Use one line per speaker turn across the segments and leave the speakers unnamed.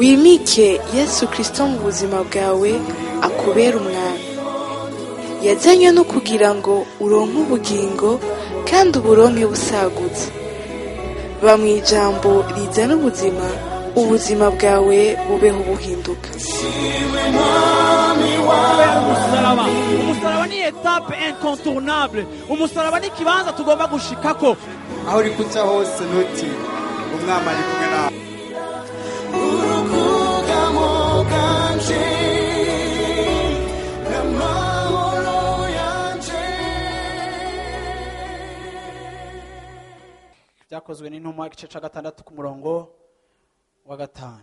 Wimike Yesu Kristo mu buzima bwawe, akubera umwami. Yazanywe no kugira ngo uronke ubugingo kandi uburonke busagutse. Ba mu ijambo rizana ubuzima, ubuzima bwawe bubeho buhinduka.
Umusaraba, umusaraba ni étape incontournable. Umusaraba ni ikibanza tugomba gushikako.
Aho uri kuca hose, ntutinye, Umwami ari kumwe nawe.
Urukugamo bwanje n'amahoro yanje.
Byakozwe n'Intumwa, igice cya 6, ku murongo wa 5.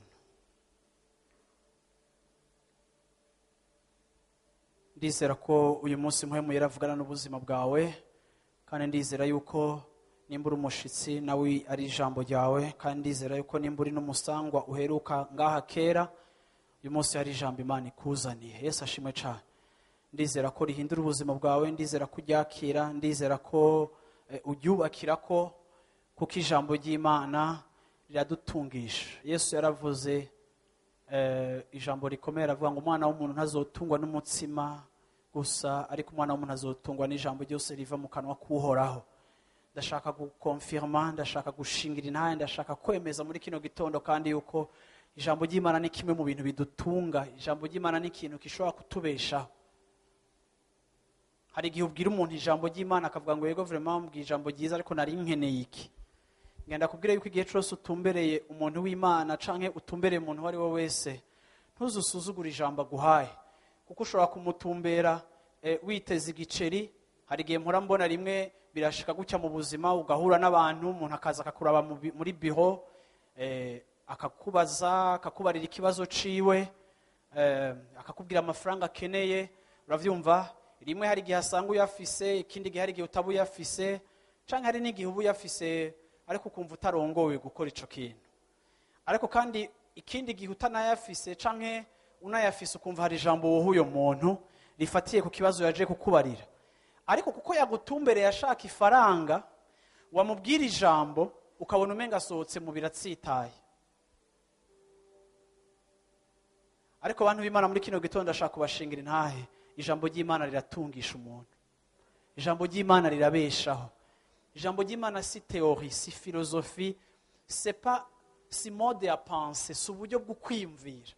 Ndizera ko uyu munsi Mpwemu yaravugana n'ubuzima bwawe, kandi ndizera yuko nimba uri umushitsi nawe ari ijambo ryawe, kandi ndizera yuko nimba uri n'umusangwa uheruka ngaha kera, uyu munsi hari ijambo Imana ikuzaniye. Yesu ashimwe cyane. Ndizera ko rihindura ubuzima bwawe, ndizera ko uryakira, ndizera ko uryubakira ko, kuko ijambo ry'Imana riradutungisha. Yesu yaravuze ijambo rikomeye, aravuga ngo umwana w'umuntu ntazotungwa n'umutsima gusa, ariko umwana w'umuntu azotungwa n'ijambo ryose riva mu kanwa k'Uhoraho. Ndashaka gukonfirma, ndashaka gushingira intahe, ndashaka kwemeza muri kino gitondo kandi yuko ijambo ry'Imana ni kimwe mu bintu bidutunga. Ijambo ry'Imana ni ikintu gishobora kutubeshaho. Hari igihe ubwira umuntu ijambo ry'Imana akavuga ngo yego, vraiment mbwiye ijambo ryiza, ariko nari nkeneye iki. Ngenda kubwira yuko igihe cyose utumbereye umuntu w'Imana canke utumbereye umuntu uwo ari we wese, ntuzusuzugure ijambo aguhaye, kuko ushobora kumutumbera witeze igiceri. Hari igihe mpora mbona rimwe birashika gutya mu buzima, ugahura n'abantu, umuntu akaza akakuraba muri biro, akakubaza, akakubarira ikibazo ciwe, akakubwira amafaranga akeneye. Uravyumva, rimwe hari igihe asanga uyafise, ikindi gihe hari igihe utaba uyafise, canke hari n'igihe uba uyafise ariko ukumva utarongowe gukora ico kintu. Ariko kandi ikindi gihe utanayafise canke unayafise, ukumva hari ijambo woha uyo muntu rifatiye ku kibazo yaje kukubarira, ariko kuko yagutumbereye ashaka ifaranga, wamubwira ijambo ukabona umenga asohotse mu biratsitaye. Ariko abantu b'Imana, muri kino gitondo ndashaka kubashingira intahe: ijambo ry'Imana riratungisha umuntu, ijambo ry'Imana rirabeshaho. Ijambo ry'Imana si théorie, si philosophie, c'est pas, si mode ya pensée, si uburyo bwo kwiyumvira,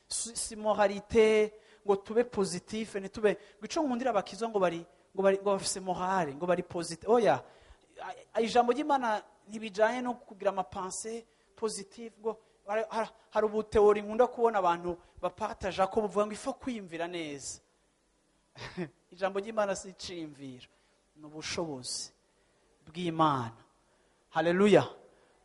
si moralité ngo tube positif, ntitube ngo ico nkundira abakizwa ngo bari ngo bafise morale, ngo bari positif. Oya, ijambo ry'Imana ntibijanye no kugira ama pensée positive. Ngo hari ubu théorie nkunda kubona abantu bapartaja ko buvuga ngo ifo kwiyumvira neza. Ijambo ry'Imana si iciyumviro, ni ubushobozi bw'Imana, haleluya,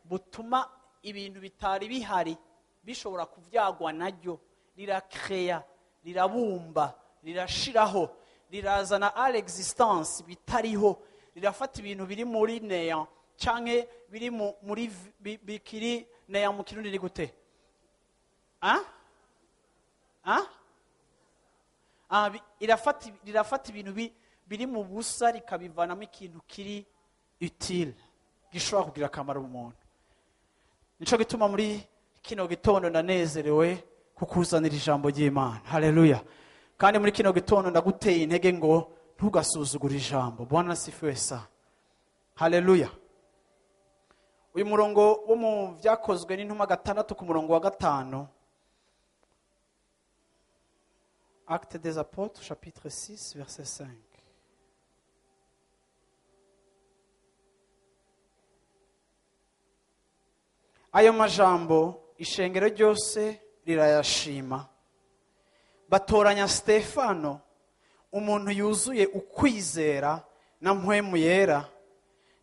butuma ibintu bitari bihari bishobora kuvyagwa naryo. Rirakeya, rirabumba, rirashiraho, rirazana à l'existence bitariho, rirafata ibintu biri muri néant canke biri muri bikiri néant. Mu Kirundi ni gute? Ah? Ah? Ah, rirafata ibintu biri mu busa, rikabivanamo ikintu kiri utile, gishobora kugira akamaro mu muntu. Nico gituma muri kino gitondo ndanezerewe kukuzanira ijambo ry'Imana, haleluya. Kandi muri kino gitondo ndaguteye intege ngo ntugasuzugure ijambo. Bwana asifiwe sana, haleluya. Uyu murongo wo mu Byakozwe n'Intumwa 6, ku murongo wa 5, Actes des Apôtres, chapitre 6, verset 5. Ayo majambo ishengero ryose rirayashima, batoranya Stefano, umuntu yuzuye ukwizera na Mpwemu Yera,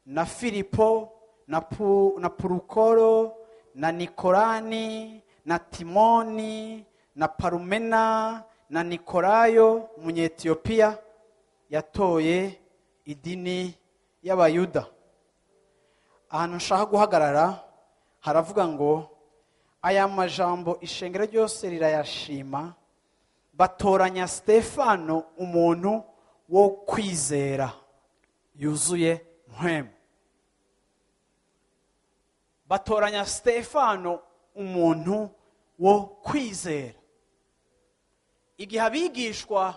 na Filipo na Purukoro na Nikorani na Timoni na Parumena na Nikolayo Umunyetiyopiya yatoye idini y'Abayuda. Ahantu nshaka guhagarara haravuga ngo aya majambo ishengero ryose rirayashima, batoranya Stefano, umuntu wo kwizera yuzuye Mpwemu. Batoranya Stefano, umuntu wo kwizera yuzuye Mpwemu. wo kwizera. Igihe abigishwa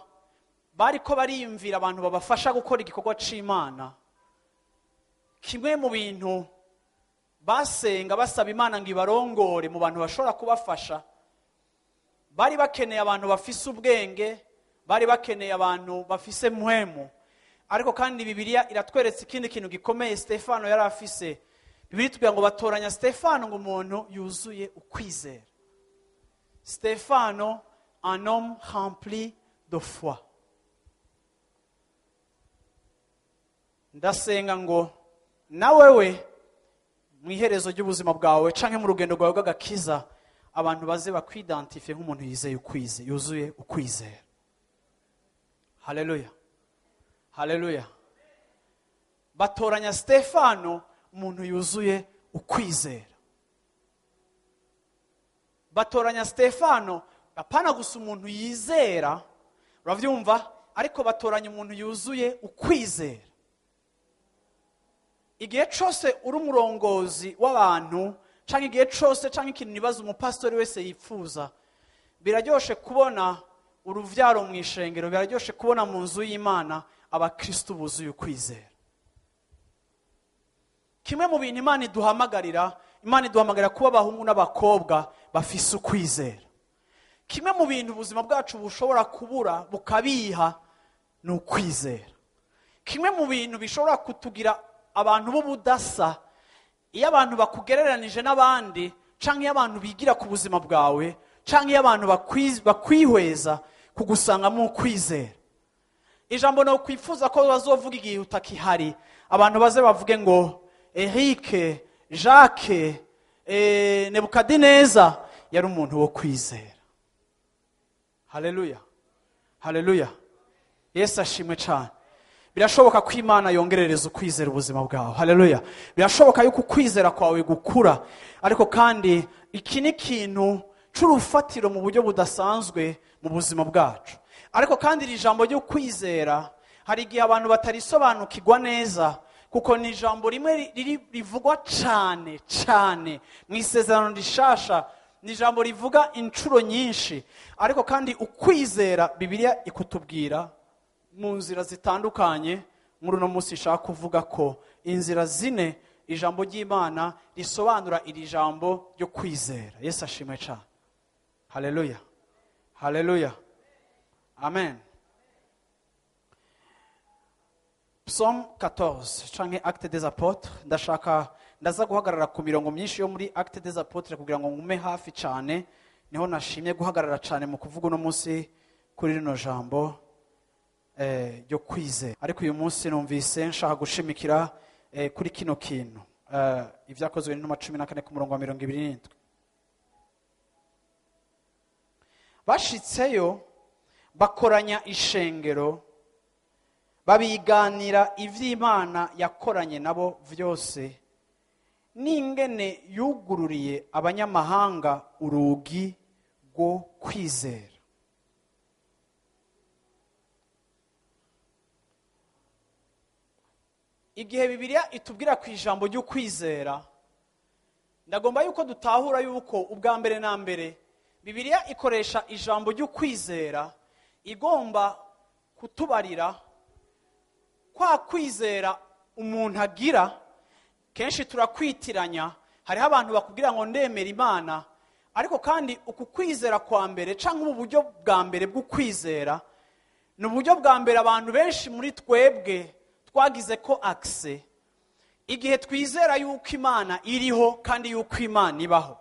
bariko bariyumvira abantu babafasha gukora igikorwa c'Imana, kimwe mu bintu basenga basaba Imana ngo ibarongore mu bantu bashobora kubafasha, bari bakeneye abantu bafise ubwenge, bari bakeneye abantu bafise mpwemu. Ariko kandi Bibiliya iratweretse ikindi kintu gikomeye Stefano yari afise. Bibiliya itubwira ngo batoranya Stefano ngo umuntu yuzuye ukwizera. Stefano, un homme rempli de foi. Ndasenga ngo nawewe mu iherezo ry'ubuzima bwawe canke mu rugendo rwawe rw'agakiza, abantu baze bakwidentifie nk'umuntu yizeye ukwize, yuzuye ukwizera. Haleluya, haleluya. Batoranya Stefano umuntu yuzuye ukwizera. Batoranya Stefano apana gusa umuntu yizera, uravyumva, ariko batoranya umuntu yuzuye ukwizera. Igihe cose uri umurongozi w'abantu canke igihe cose canke ikintu nibaza umupastori wese yipfuza, biraryoshe kubona uruvyaro mu ishengero, biraryoshe kubona mu nzu y'Imana abakristo buzuye ukwizera. Kimwe mu bintu Imana iduhamagarira, Imana iduhamagarira kuba abahungu n'abakobwa bafise ukwizera. Kimwe mu bintu ubuzima bwacu bushobora kubura bukabiha ni ukwizera. Kimwe mu bintu bishobora kutugira abantu b'ubudasa, iyo abantu bakugereranije n'abandi, canke iyo abantu bigira ku buzima bwawe, canke iyo abantu bakwihweza kugusangamo ukwizera. Ijambo no kwifuza ko bazovuga igihe utakihari, abantu baze bavuge ngo Eric, Jacques, Nebukadineza yari umuntu wo kwizera. Haleluya, haleluya. Yesu ashimwe cyane. Birashoboka ko Imana yongerereza ukwizera ubuzima bwawe. Haleluya. Birashoboka yuko ukwizera kwawe gukura, ariko kandi iki ni ikintu c'urufatiro mu buryo budasanzwe mu buzima bwacu. Ariko kandi iri jambo ryo kwizera hari igihe abantu batarisobanukirwa neza, kuko ni ijambo rimwe rivugwa cyane cyane mu isezerano rishasha, ni ijambo rivuga inshuro nyinshi. Ariko kandi ukwizera Bibiliya ikutubwira mu nzira zitandukanye. Muri uno munsi nshaka kuvuga ko inzira zine ijambo ry'Imana risobanura iri jambo ryo kwizera. Yesu ashimwe cyane. Haleluya, haleluya, amen. Psaume 14 canke Actes des Apôtres. Ndashaka ndaza guhagarara ku mirongo myinshi yo muri Actes des Apôtres kugira ngo ngume hafi cyane, niho nashimye guhagarara cyane mu kuvuga uno munsi kuri rino jambo ryo kwizera. Ariko uyu munsi numvise nshaka gushimikira kuri kino kintu, ibyakozwe n'intumwa 14 ku murongo wa 27. Bashitseyo bakoranya ishengero, babiganira ivy'Imana yakoranye nabo vyose, n'ingene yugururiye abanyamahanga urugi rwo kwizera. Igihe Bibiliya itubwira ku ijambo ryo kwizera, ndagomba yuko dutahura yuko ubwa mbere na mbere Bibiliya ikoresha ijambo ryo kwizera igomba kutubarira kwa kwizera umuntu agira. Kenshi turakwitiranya, hariho abantu bakubwira ngo ndemera Imana, ariko kandi uku kwizera kwa mbere canke ubu buryo bwa mbere bwo kwizera ni uburyo bwa mbere abantu benshi muri twebwe twagize ko accès igihe twizera yuko Imana iriho kandi yuko Imana ibaho.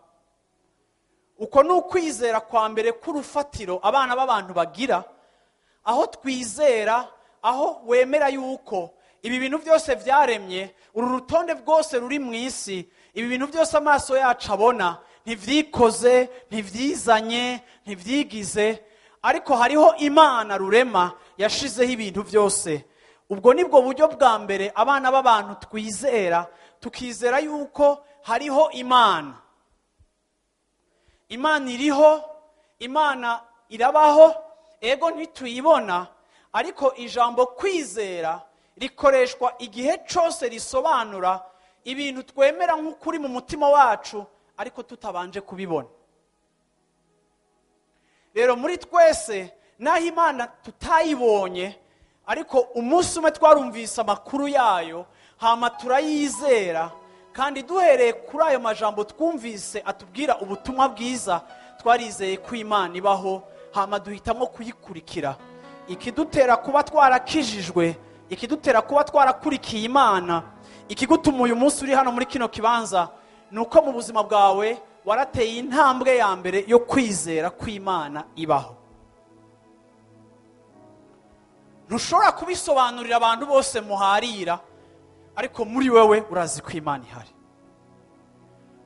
Uko ni ukwizera kwa mbere k'urufatiro abana b'abantu bagira, aho twizera, aho wemera yuko ibi bintu byose vyaremye, uru rutonde rwose ruri mu isi, ibi bintu byose amaso yacu abona ntivyikoze, ntivyizanye, ntivyigize, ariko hariho Imana rurema yashizeho ibintu byose. Ubwo nibwo buryo bwa mbere abana b'abantu twizera, tukizera yuko hariho Imana. Imana iriho, Imana irabaho, ego ntituyibona, ariko ijambo kwizera rikoreshwa igihe cyose risobanura ibintu twemera nk'ukuri mu mutima wacu ariko tutabanje kubibona. Rero muri twese, naho Imana tutayibonye, ariko umunsi umwe twarumvise amakuru yayo, hama turayizera. Kandi duhereye kuri ayo majambo twumvise atubwira ubutumwa bwiza, twarizeye ko Imana ibaho, hama duhitamo kuyikurikira. Ikidutera kuba twarakijijwe, ikidutera kuba twarakurikiye Imana, ikigutuma uyu munsi uri hano muri kino kibanza, ni uko mu buzima bwawe warateye intambwe ya mbere yo kwizera ko Imana ibaho. Ntushobora kubisobanurira abantu bose muharira, ariko muri wewe urazi ko Imana ihari.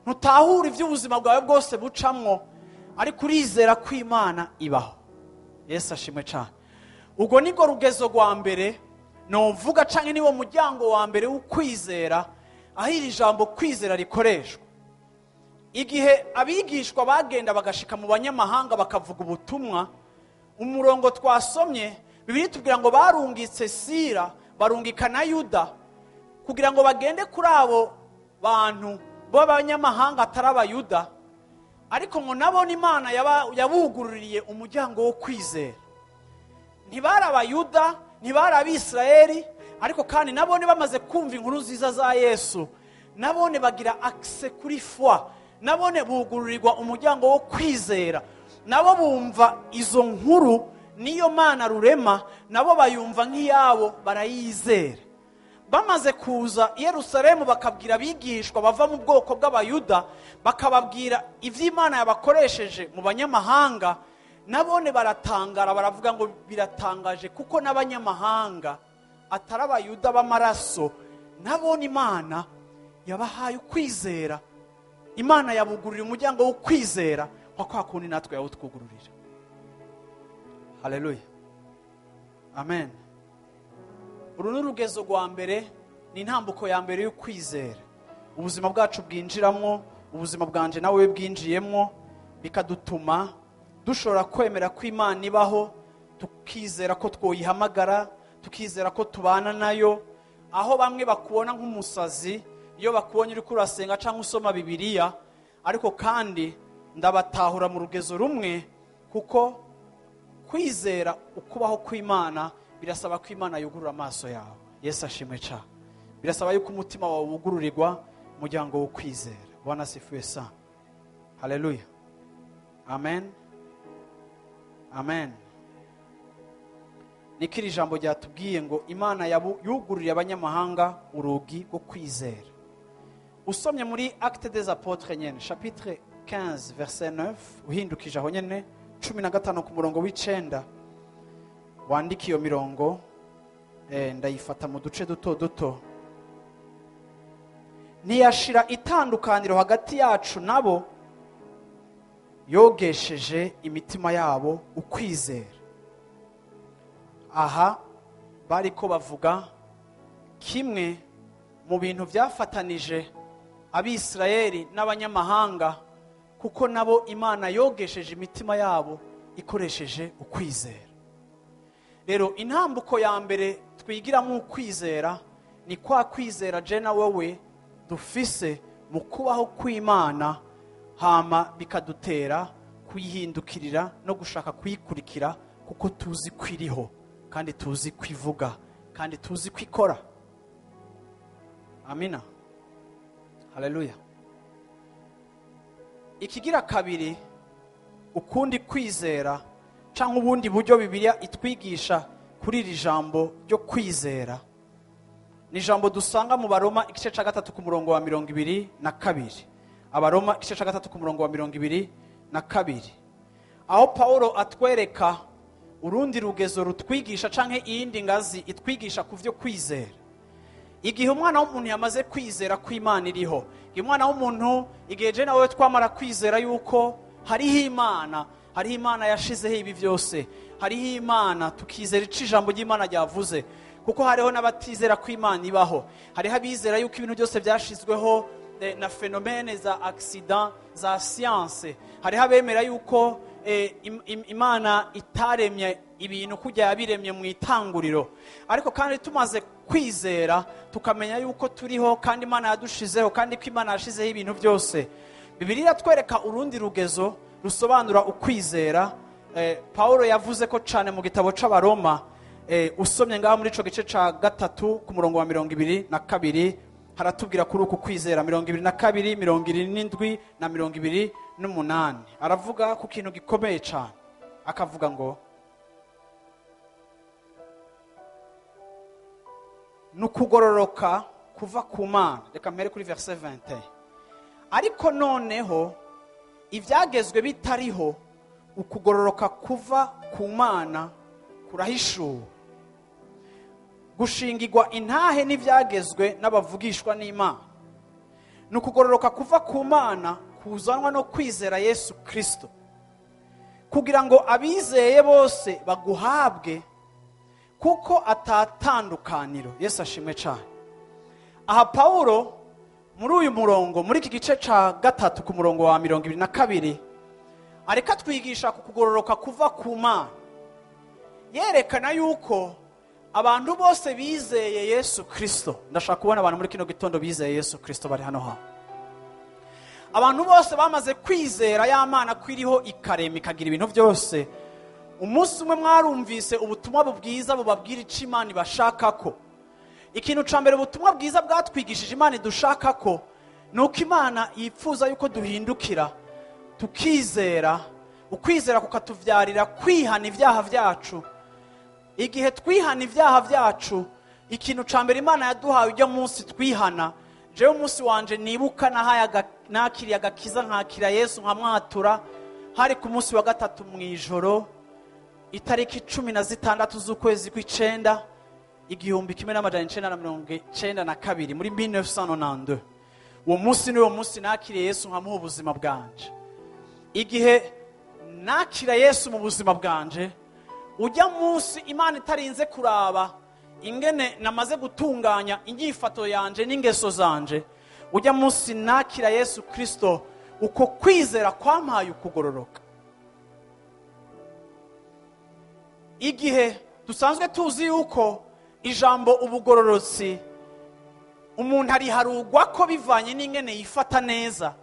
Ntutahura iby'ubuzima bwawe bwose bucamwo, ariko urizera ko Imana ibaho. Yesu ashimwe cyane. Ubwo nibwo rugezo rwa mbere novuga, canke niwo muryango wa mbere w'ukwizera, aho iri jambo kwizera rikoreshwa. Igihe abigishwa bagenda bagashika mu banyamahanga bakavuga ubutumwa, umurongo twasomye, Bibiliya itubwira ngo barungitse Sira, barungika na Yuda, kugira ngo bagende kuri abo bantu b'abanyamahanga atari Abayuda, ariko ngo nabo Imana yabugururiye umuryango wo kwizera. Ntibari Abayuda, ntibari Abisirayeli, ariko kandi nabone bamaze kumva inkuru nziza za Yesu, nabone bagira accès kuri foi, nabone bugururirwa umuryango wo kwizera, nabo bumva izo nkuru niyo Mana rurema, nabo bayumva nk'iyabo, barayizera. Bamaze kuza i Yerusalemu bakabwira abigishwa bava mu bwoko bw'Abayuda, bakababwira ivy'Imana yabakoresheje mu banyamahanga, nabone baratangara, baravuga ngo biratangaje kuko n'abanyamahanga atari Abayuda b'amaraso, nabone Imana yabahaye ukwizera, Imana yabugururiye umuryango wo kwizera nka kwa kundi natwe yawutwugururira. Haleluya, amen. Uru ni urugezo rwa mbere, ni intambuko ya mbere yo kwizera. Ubuzima bwacu bwinjiramwo, ubuzima bwanje nawe bwinjiyemwo, bikadutuma dushobora kwemera ko Imana ibaho, tukizera ko twoyihamagara, tukizera ko tubana nayo. Aho bamwe bakubona nk'umusazi iyo bakubonye uriko urasenga cyangwa usoma Bibiliya, ariko kandi ndabatahura mu rugezo rumwe, kuko kwizera ukubaho kw'Imana birasaba ko Imana yugurura amaso yawe. Yesu ashimwe cyane. Birasaba yuko umutima wawe wugururirwa umuryango wo kwizera. Bwana asifiwe sana. Haleluya, amen, amen. Niko iri jambo ryatubwiye ngo Imana yugururiye abanyamahanga urugi rwo kwizera. Usomye muri Actes des Apôtres nyene, chapitre 15 verset 9, uhindukije aho nyene 15 ku murongo w'icenda, wandika iyo mirongo, ndayifata mu duce duto duto. Ntiyashira itandukaniro hagati yacu nabo, yogesheje imitima yabo ukwizera. Aha bariko bavuga kimwe mu bintu byafatanije Abisirayeli n'abanyamahanga, kuko nabo Imana yogesheje imitima yabo ikoresheje ukwizera. Rero intambuko ya mbere twigiramo ukwizera ni kwa kwizera je na wewe dufise mu kubaho kw'Imana, hama bikadutera kuyihindukirira no gushaka kuyikurikira, kuko tuzi ko iriho, kandi tuzi ko ivuga, kandi tuzi ko ikora. Amina, haleluya. Ikigira kabiri, ukundi kwizera canke ubundi buryo Bibiliya itwigisha kuri iri jambo ryo kwizera, ni ijambo dusanga mu Baroma igice ca 3 ku murongo wa 22. Abaroma igice ca 3 ku murongo wa 22, aho Paulo atwereka urundi rugezo rutwigisha canke iyindi ngazi itwigisha ku vyo kwizera. Igihe umwana w'umuntu yamaze kwizera ko Imana iriho, igihe umwana w'umuntu, igihe je nawe twamara kwizera yuko hariho Imana, hariho Imana yashizeho ibi byose, hariho Imana, tukizera ico ijambo ry'Imana ryavuze, kuko hariho n'abatizera ko Imana ibaho, hariho abizera yuko ibintu byose byashizweho na phénomène za accident za science, hariho abemera yuko Imana itaremye ibintu kujya yabiremye mu itanguriro. Ariko kandi tumaze kwizera tukamenya yuko turiho kandi Imana yadushizeho, kandi ko Imana yashizeho ibintu byose, Bibiliya iratwereka urundi rugezo rusobanura ukwizera. Paulo yavuze ko cyane mu gitabo c'Abaroma. Usomye ngaho muri ico gice ca 3 ku murongo wa 22, haratubwira kuri uku kwizera. 22, 77 na 28, aravuga ku kintu gikomeye cyane, akavuga ngo nukugororoka kuva ku Mana. Reka mpere kuri verset 21. Ariko noneho ibyagezwe bitariho, ukugororoka kuva ku Mana kurahishuwe, gushingirwa intahe n'ibyagezwe n'abavugishwa n'Imana. Nukugororoka kuva ku Mana kuzanwa no kwizera Yesu Kristo, kugira ngo abizeye bose baguhabwe, kuko atatandukaniro. Yesu ashimwe cyane. Aha Paulo muri uyu murongo, muri iki gice ca 3 ku murongo wa 22, areka twigisha ku kugororoka kuva ku Mana, yerekana yuko abantu bose bizeye Yesu Kristo. Ndashaka kubona abantu muri kino gitondo bizeye Yesu Kristo bari hano ha. Abantu bose bamaze kwizera ya Mana kwiriho ikarema ikagira ibintu byose. Umunsi umwe mwarumvise ubutumwa bwiza bubabwira ico Imana ibashaka ko. Ikintu ca mbere ubutumwa bwiza bwatwigishije Imana idushaka ko, nuko Imana yifuza yuko duhindukira tukizera, ukwizera kukatuvyarira kwihana ibyaha byacu. Igihe twihana ibyaha byacu, ikintu ca mbere Imana yaduhaye ujya munsi twihana. Jewe umunsi wanje nibuka nakiriye agakiza, nkakira Yesu nkamwatura, hari ku munsi wa 3 mu ijoro, itariki 16 z'ukwezi kw'icenda 1992, muri 1992. Uwo munsi niwo munsi nakiriye Yesu nkamuha ubuzima bwanje. Igihe nakira Yesu mu buzima bwanje, ujya munsi Imana itarinze kuraba ingene namaze gutunganya inyifato yanje n'ingeso zanje, ujya munsi nakira Yesu Kristo, uko kwizera kwampaye ukugororoka. Igihe dusanzwe tuzi yuko ijambo ubugororotsi umuntu ariharugwa ko bivanye n'ingene yifata neza,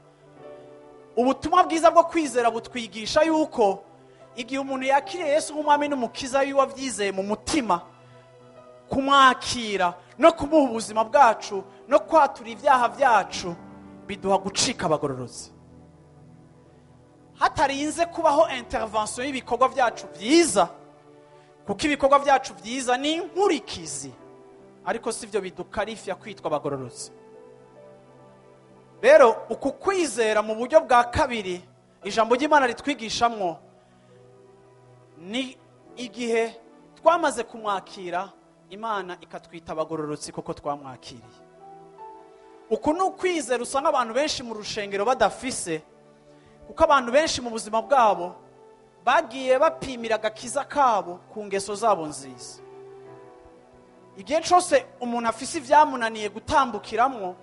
ubutumwa bwiza bwo kwizera butwigisha yuko igihe umuntu yakiriye Yesu nk'umwami n'umukiza wiwe avyizeye mu mutima, kumwakira no kumuha ubuzima bwacu no kwatura ibyaha byacu biduha gucika abagororotsi, hatarinze kubaho intervention y'ibikorwa byacu byiza, kuko ibikorwa byacu byiza ni inkurikizi, ariko sivyo bidukarifya kwitwa abagororotsi. Rero uku kwizera mu buryo bwa kabiri ijambo ry'Imana ritwigishamwo ni igihe twamaze kumwakira, Imana ikatwita abagororotsi kuko twamwakiriye. Uku ni ukwizera usanga abantu benshi mu rushengero badafise, kuko abantu benshi mu buzima bwabo bagiye bapimira agakiza kabo ku ngeso zabo nziza. Igihe cyose umuntu afise ivyamunaniye gutambukiramwo,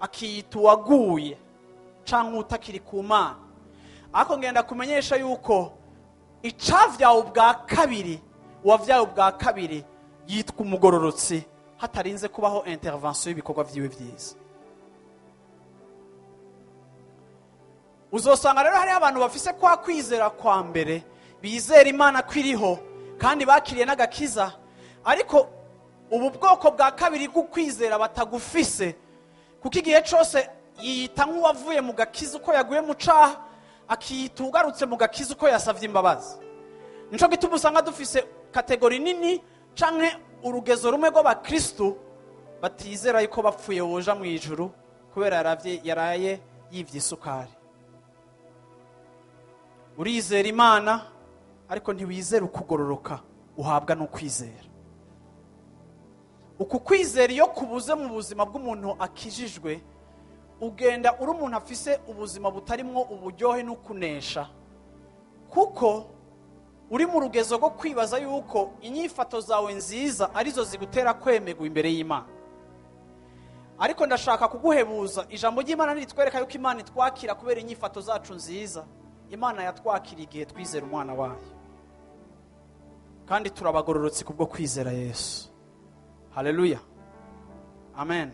akiyita uwaguye canke utakiri ku Mana. Ariko ngenda kumenyesha yuko icavyawe ubwa kabiri, uwavyawe ubwa kabiri yitwa umugororotsi, hatarinze kubaho intervention y'ibikorwa vyiwe vyiza. Uzosanga rero hari abantu bafise kwa kwizera kwa mbere, bizera Imana kwiriho kandi bakiriye n'agakiza, ariko ubu bwoko bwa kabiri bw'ukwizera batagufise, kuko igihe cyose yiyita nk'uwavuye mu gakiza uko yaguye mu caha, akiyita ugarutse mu gakiza uko yasavye imbabazi. Nico gituma usanga dufise kategori nini canke urugezo rumwe rw'abakristu batizera yuko bapfuye boja mu ijuru kubera yaraye yivye isukari. Urizera Imana ariko ntiwizera ukugororoka uhabwa no kwizera. Uku kwizera iyo kubuze mu buzima bw'umuntu akijijwe, ugenda uri umuntu afise ubuzima butarimwo uburyohe no kunesha, kuko uri mu rugezo rwo kwibaza yuko inyifato zawe nziza arizo zigutera kwemerwa imbere y'Imana. Ariko ndashaka kuguhebuza, ijambo ry'Imana nitwereka yuko Imana itwakira kubera inyifato zacu nziza. Imana yatwakira igihe twizera umwana wayo, kandi turabagororotse kubwo kwizera Yesu. Haleluya, amen.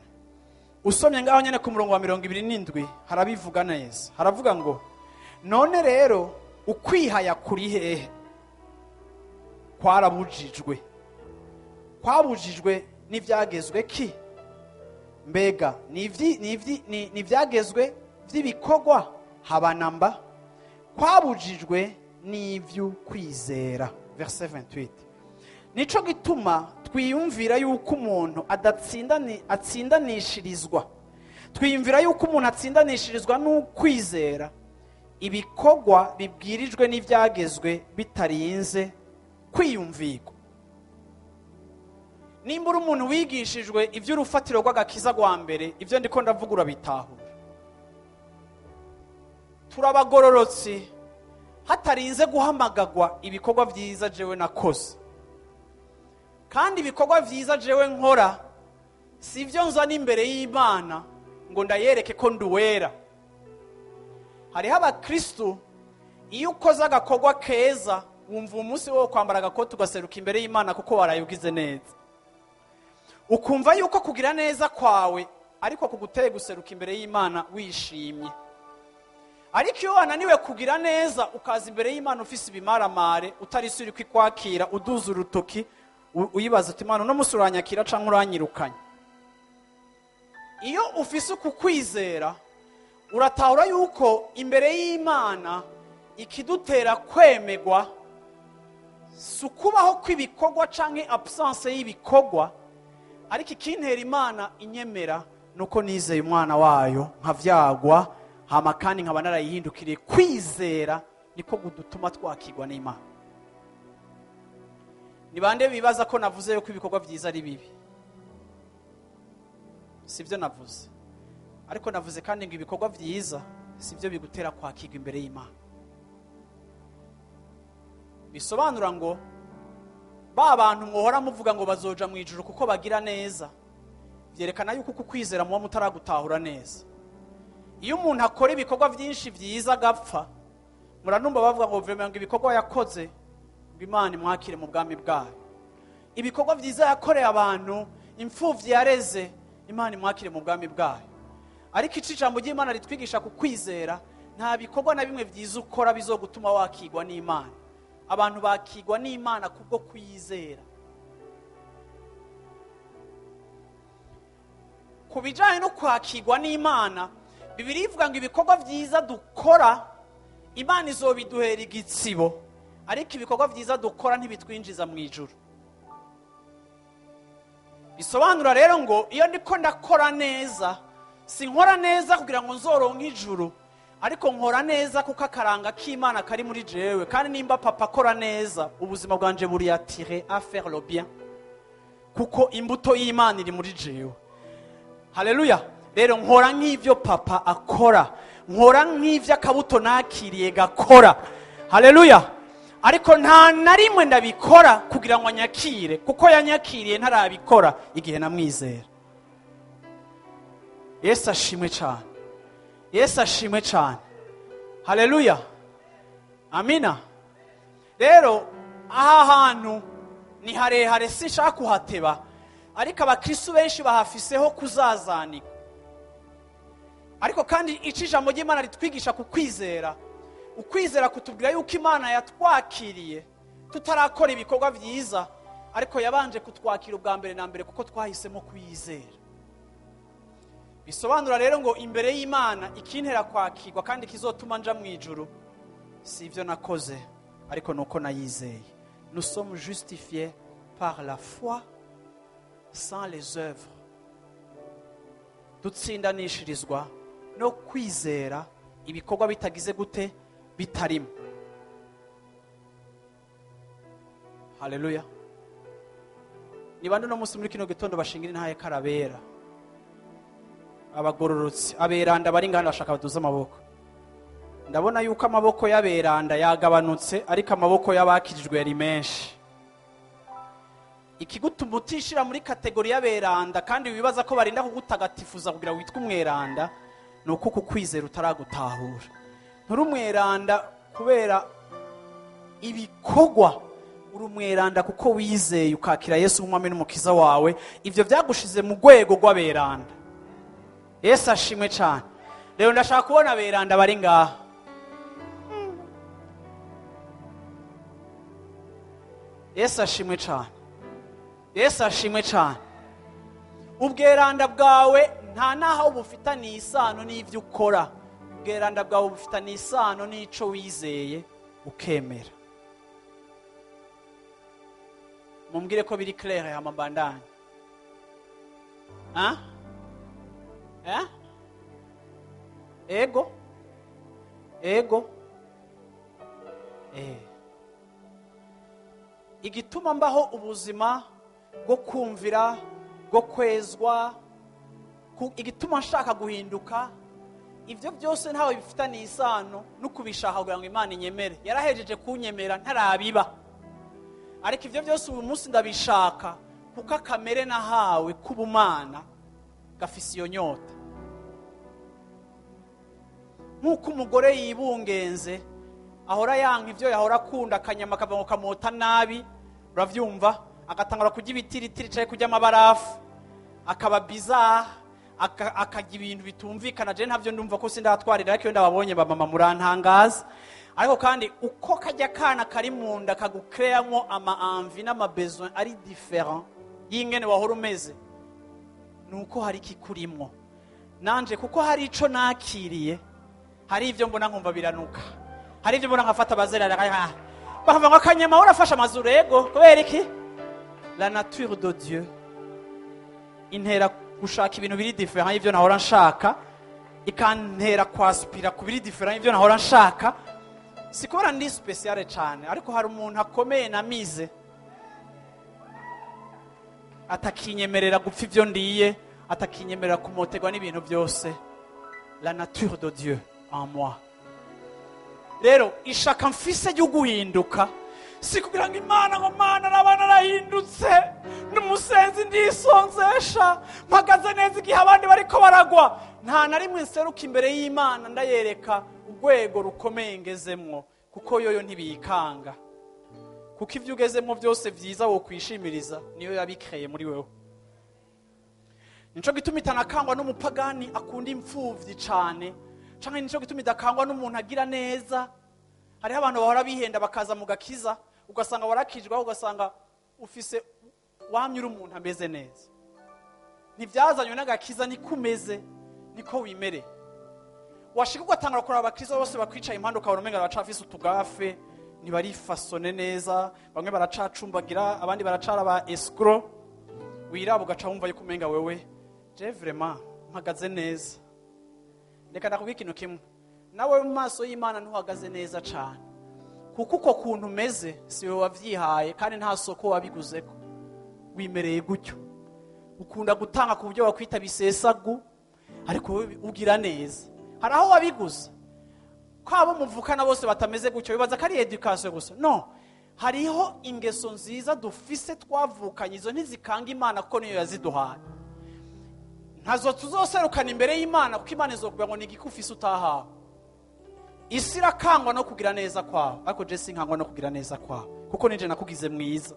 Usomye ngaho nyene ku murongo wa 27 harabivuga neza, haravuga ngo none rero ukwihaya kuri hehe? Kwarabujijwe. Kwabujijwe n'ibyagezwe ki? Mbega ni ibyagezwe by'ibikorwa? Habanamba. Kwabujijwe n'ivy'ukwizera. Verset 28: Nico gituma twiyumvira yuko umuntu atsindanishirizwa, twiyumvira yuko umuntu atsindanishirizwa n'ukwizera, ibikorwa bibwirijwe n'ibyagezwe bitarinze kwiyumvirwa. Nimba uri umuntu wigishijwe iby'urufatiro rw'agakiza rwa mbere, ibyo ndiko ndavuga urabitahura. Turabagororotsi hatarinze guhamagagwa ibikorwa byiza jewe nakoze. Kandi ibikorwa byiza jewe nkora si ibyo nzana imbere y'Imana ngo ndayereke ko nduwera. Hariho abakristu, iyo ukoze agakorwa keza wumva umunsi wo kwambara agakoti ugaseruka imbere y'Imana kuko waraye ugize neza, ukumva yuko kugira neza kwawe ariko kuguteye guseruka imbere y'Imana wishimye. Ariko iyo wananiwe kugira neza, ukaza imbere y'Imana ufise ibimaramare, utarisubira kwikwakira, uduza urutoki, uyibaza uti: "Imana, uno munsi uranyakira canke uranyirukanye?" Iyo ufise uku kwizera, uratahura yuko imbere y'Imana ikidutera kwemegwa si ukubaho kw'ibikorwa canke absence y'ibikorwa, ariko ikintera Imana inyemera nuko nizeye umwana wayo, nkavyagwa, hama kandi nkaba narayihindukiriye. Kwizera niko gudutuma twakirwa n'Imana. Ni bande bibaza ko navuze yuko ibikorwa byiza ari bibi? Sibyo navuze. Ariko navuze kandi ngo ibikorwa byiza sibyo bigutera kwakirwa imbere y'Imana. Bisobanura ngo ba bantu muhora muvuga ngo bazoja mu ijuru kuko bagira neza, byerekana yuko uku kwizera muba mutaragutahura neza. Iyo umuntu akora ibikorwa byinshi byiza agapfa, muranumva bavuga ngo vraiment ngo ibikorwa yakoze, ngo Imana imwakire mu bwami bwayo. Ibikorwa byiza yakoreye abantu, imfuvyi yareze, Imana imwakire mu bwami bwayo. Ariko ico ijambo ry'Imana ritwigisha ku kwizera, nta bikorwa na bimwe byiza ukora bizogutuma wakigwa n'Imana. Abantu bakigwa n'Imana kubwo kwizera. Ku bijanye no kwakigwa n'Imana, Bibiliya ivuga ngo ibikorwa byiza dukora Imana izobiduhera igitsibo, ariko ibikorwa byiza dukora ntibitwinjiza mu ijuru. Bisobanura rero ngo iyo ndiko ndakora neza, sinkora neza kugira ngo nzoronke ijuru, ariko nkora neza kuko akaranga k'Imana kari muri jewe. Kandi nimba papa akora neza, ubuzima bwanje buri attiré à faire le bien, kuko imbuto y'Imana iri muri jewe. Haleluya! Rero nkora nk'ivyo papa akora, nkora nk'ivyo akabuto nakiriye gakora. Haleluya! Ariko nta na rimwe ndabikora kugira ngo anyakire, kuko yanyakiriye ntarabikora igihe namwizera. Yesu ashimwe cyane! Yesu ashimwe cyane! Haleluya, amina. Rero aha hantu ni harehare, sinshaka kuhateba, ariko abakristu benshi bahafiseho kuzazanika. Ariko kandi ico ijambo ry'Imana ritwigisha ku kwizera, ukwizera kutubwira yuko Imana yatwakiriye tutarakora ibikorwa byiza, ariko yabanje kutwakira ubwa mbere na mbere kuko twahisemo kuyizera. Bisobanura rero ngo imbere y'Imana ikintera kwakirwa kandi kizotuma nja mu ijuru si ibyo nakoze, ariko nuko nayizeye. Nous sommes justifiés par la foi sans les œuvres. Dutsindanishirizwa no kwizera, ibikorwa bitagize gute? Bitarimo. Haleluya! Ni bande uno munsi muri kino gitondo bashingira intahe karabera, abagororotsi, aberanda bari ngana? Bashaka baduze amaboko. Ndabona yuko amaboko y'aberanda yagabanutse, ariko amaboko y'abakijijwe yari menshi. Ikigutuma utishira muri catégorie y'aberanda kandi wibaza ko barinda kugutagatifuza kugira witwe umweranda, ni uko uku kwizera utaragutahura. Nturi umweranda kubera ibikorwa, uri umweranda kuko wizeye, ukakira Yesu nk'umwami n'umukiza wawe. Ibyo byagushize mu rwego rw'aberanda. Yesu ashimwe cyane! Rero ndashaka kubona aberanda bari ngaha. Yesu ashimwe cyane. Yesu ashimwe cyane. Ubweranda bwawe nta naho bufitaniye isano n'ibyo ukora. Ubweranda bwawe bufitaniye isano n'ico wizeye ukemera. Mumbwire ko biri clair hama mbandanye. Hein? Hein? Ego? Ego? Igituma mbaho ubuzima bwo kumvira, bwo kwezwa, igituma nshaka guhinduka, ivyo byose ntawe bifitaniye isano no kubishaka kugira ngo Imana inyemere. Yarahejeje kunyemera ntarabiba. Ariko ivyo byose uyu munsi ndabishaka kuko akamere nahawe k'ubumana gafise iyo nyota. Nk'uko umugore yibungenze ahora yanka ivyo yahora akunda, akanyama kava ngo kamota nabi, uravyumva, agatangura kurya ibitiritiri canke kurya amabarafu, akaba bizarre, akarya ibintu bitumvikana. Je ntavyo ndumva ko sindatwarira, ariko iyo ndababonye ba mama murantangaza. Ariko kandi uko kajya kana kari mu nda kagucreamwo ama envie n'ama besoin ari différent y'ingene wahora umeze, nuko hari ikikurimwo. Nanje kuko hari ico nakiriye, hari ivyo mbona nkumva biranuka, hari ivyo mbona nkafata abazerera, bakavuga ngo akanyama urafasha amazuru. Ego, kubera iki? La nature de Dieu intera gushaka ibintu biri différent y'ivyo nahora nshaka, ikantera kwaspira ku biri différent y'ivyo nahora nshaka. Si kubera ndi spéciale cane, ariko hari umuntu akomeye namize atakinyemerera gupfa ivyo ndiye, atakinyemerera kumoterwa n'ibintu byose. La nature de Dieu en moi. Rero ishaka mfise ryo guhinduka si kugira ngo Imana ngo Mana naba narahindutse n'umusenzi ndisonzesha mpagaze neza igihe abandi bariko baragwa. Nta na rimwe nseruka imbere y'Imana ndayereka urwego rukomeye ngezemwo, kuko yoyo ntibiyikanga, kuko ivyo ugezemwo byose vyiza wokwishimiriza niyo yabikreye muri wewe. Nico gituma itanakangwa n'umupagani akunda imfuvyi cane, canke nico gituma idakangwa n'umuntu agira neza. Hariho abantu bahora bihenda bakaza mu gakiza, ugasanga warakijwe, ugasanga ufise wamye uri umuntu ameze neza. Ntivyazanywe n'agakiza, niko umeze, niko wimere. Washika ugatangura kuraba abakristo bose bakwicaye impande, ukabona umenga baracafise utugafe, ntibarifasone neza, bamwe baracacumbagira, abandi baracara ba escroc. Wiraba ugaca wumva yuko umenga wewe je vraiment mpagaze neza. Reka ndakubwira ikintu kimwe, nawe mu maso y'Imana ntuhagaze neza cane, kuko uko kuntu umeze si wowe wavyihaye, kandi nta soko wabiguzeko, wimereye gutyo. Ukunda gutanga ku buryo wakwita bisesagu, ariko wowe ugira neza. Hari aho wabiguze ko abo muvukana bose batameze gutyo, bibaza ko ari education gusa. No, hariho ingeso nziza dufise twavukanye, izo ntizikanga Imana kuko niyo yaziduhaye. Ntazo tuzoserukana imbere y'Imana, kuko Imana izokubwira ngo ni igiki ufise utahawe. Isi irakangwa no kugira neza kwawe, ariko je sinkangwa no kugira neza kwawe, kuko nije nakugize mwiza.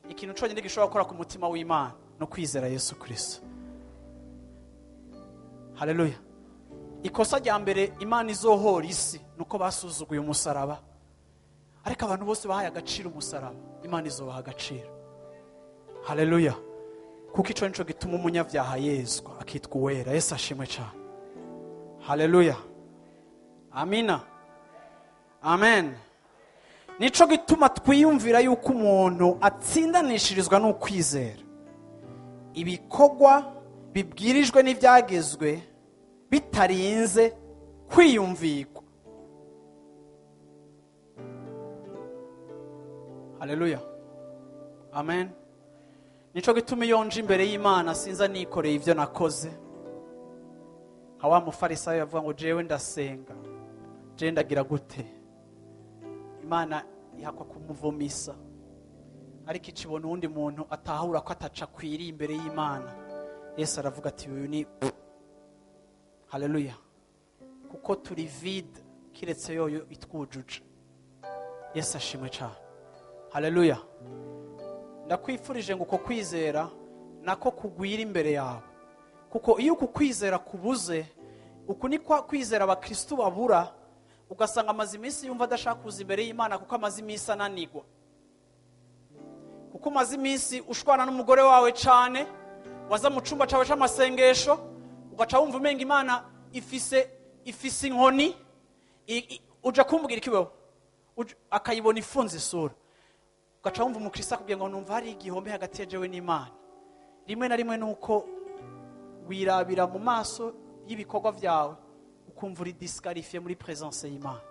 Ikintu conyine gishobora gukora ku mutima w'Imana no kwizera Yesu Kristo. Haleluya. Ikosa rya mbere Imana izohora isi nuko basuzuguye umusaraba, ariko abantu bose bahaye agaciro umusaraba, Imana izobaha agaciro. Haleluya. Kuko ico nico gituma umunyabyaha yezwa akitwa uwera. Yesu ashimwe cyane. Haleluya. Amina. Amen. Nico gituma twiyumvira yuko umuntu atsindanishirizwa n'ukwizera. Ibikorwa bibwirijwe n'ibyagezwe bitarinze kwiyumvirwa. Haleluya. Amen. Nico gituma iyo nje imbere y'Imana sinza nikoreye ivyo nakoze. Nka wa mufarisayo yavuga ngo jewe ndasenga, jewe ndagira gute, Imana ihakwa kumuvomisa, ariko icibona uwundi muntu atahura ko ataca akwiriye imbere y'Imana. Yesu aravuga ati uyu ni haleluya, kuko turi vide kiretse yoyo itwujuje. Yesu ashimwe cyane. Haleluya. Ndakwifurije ngo uko kwizera nako kugwira imbere yawe, kuko iyo uku kwizera kubuze, uku ni kwa kwizera abakristo babura, Ugasanga amaze iminsi yumva adashaka kuza imbere y'Imana kuko amaze iminsi ananigwa, kuko umaze iminsi ushwana n'umugore wawe cyane, waza mu cyumba cyawe cy'amasengesho ugaca wumva umenga Imana ifise inkoni. Uja kumbwira iki wewe? Akayibona ifunze isura, ugaca wumva umukristo akubwiye ngo numva hari igihombe hagati ya jewe n'Imana. Rimwe na rimwe nuko wirabira mu maso y'ibikorwa byawe ukumva uri disqualifié muri présence y'Imana.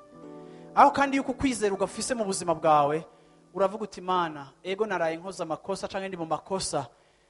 Aho kandi yuko ukwizera ugafise mu buzima bwawe, uravuga uti: "Imana, ego naraye nkoze amakosa canke ndi mu makosa,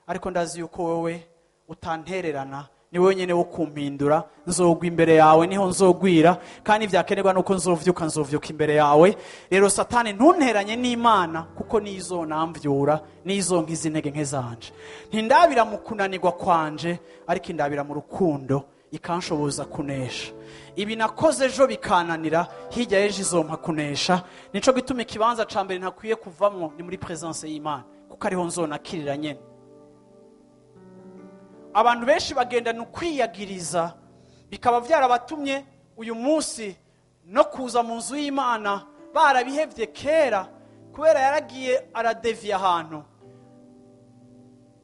ariko ndazi yuko wowe utantererana, ni wowe nyene wo kumpindura. Nzogwa imbere yawe niho nzogwira, kandi vyakenerwa nuko nzovyuka, nzovyuka imbere yawe. Rero Satani, ntunteranye n'Imana, kuko nizonamvyura, nizonkiza intege nke zanje. Ntindabira mu kunanirwa kwanje, ariko indabira mu rukundo, ikanshoboza kunesha. Ibi nakoze ejo bikananira, hirya y'ejo izompa kunesha." Nico gituma ikibanza ca mbere ntakwiye kuvamwo ni muri présence y'Imana, kuko ariho nzonakirira nyene. Abantu benshi bagendana ukwiyagiriza, bikaba byarabatumye uyu munsi no kuza mu nzu y'Imana barabihevye kera, kubera yaragiye aradeviye ahantu.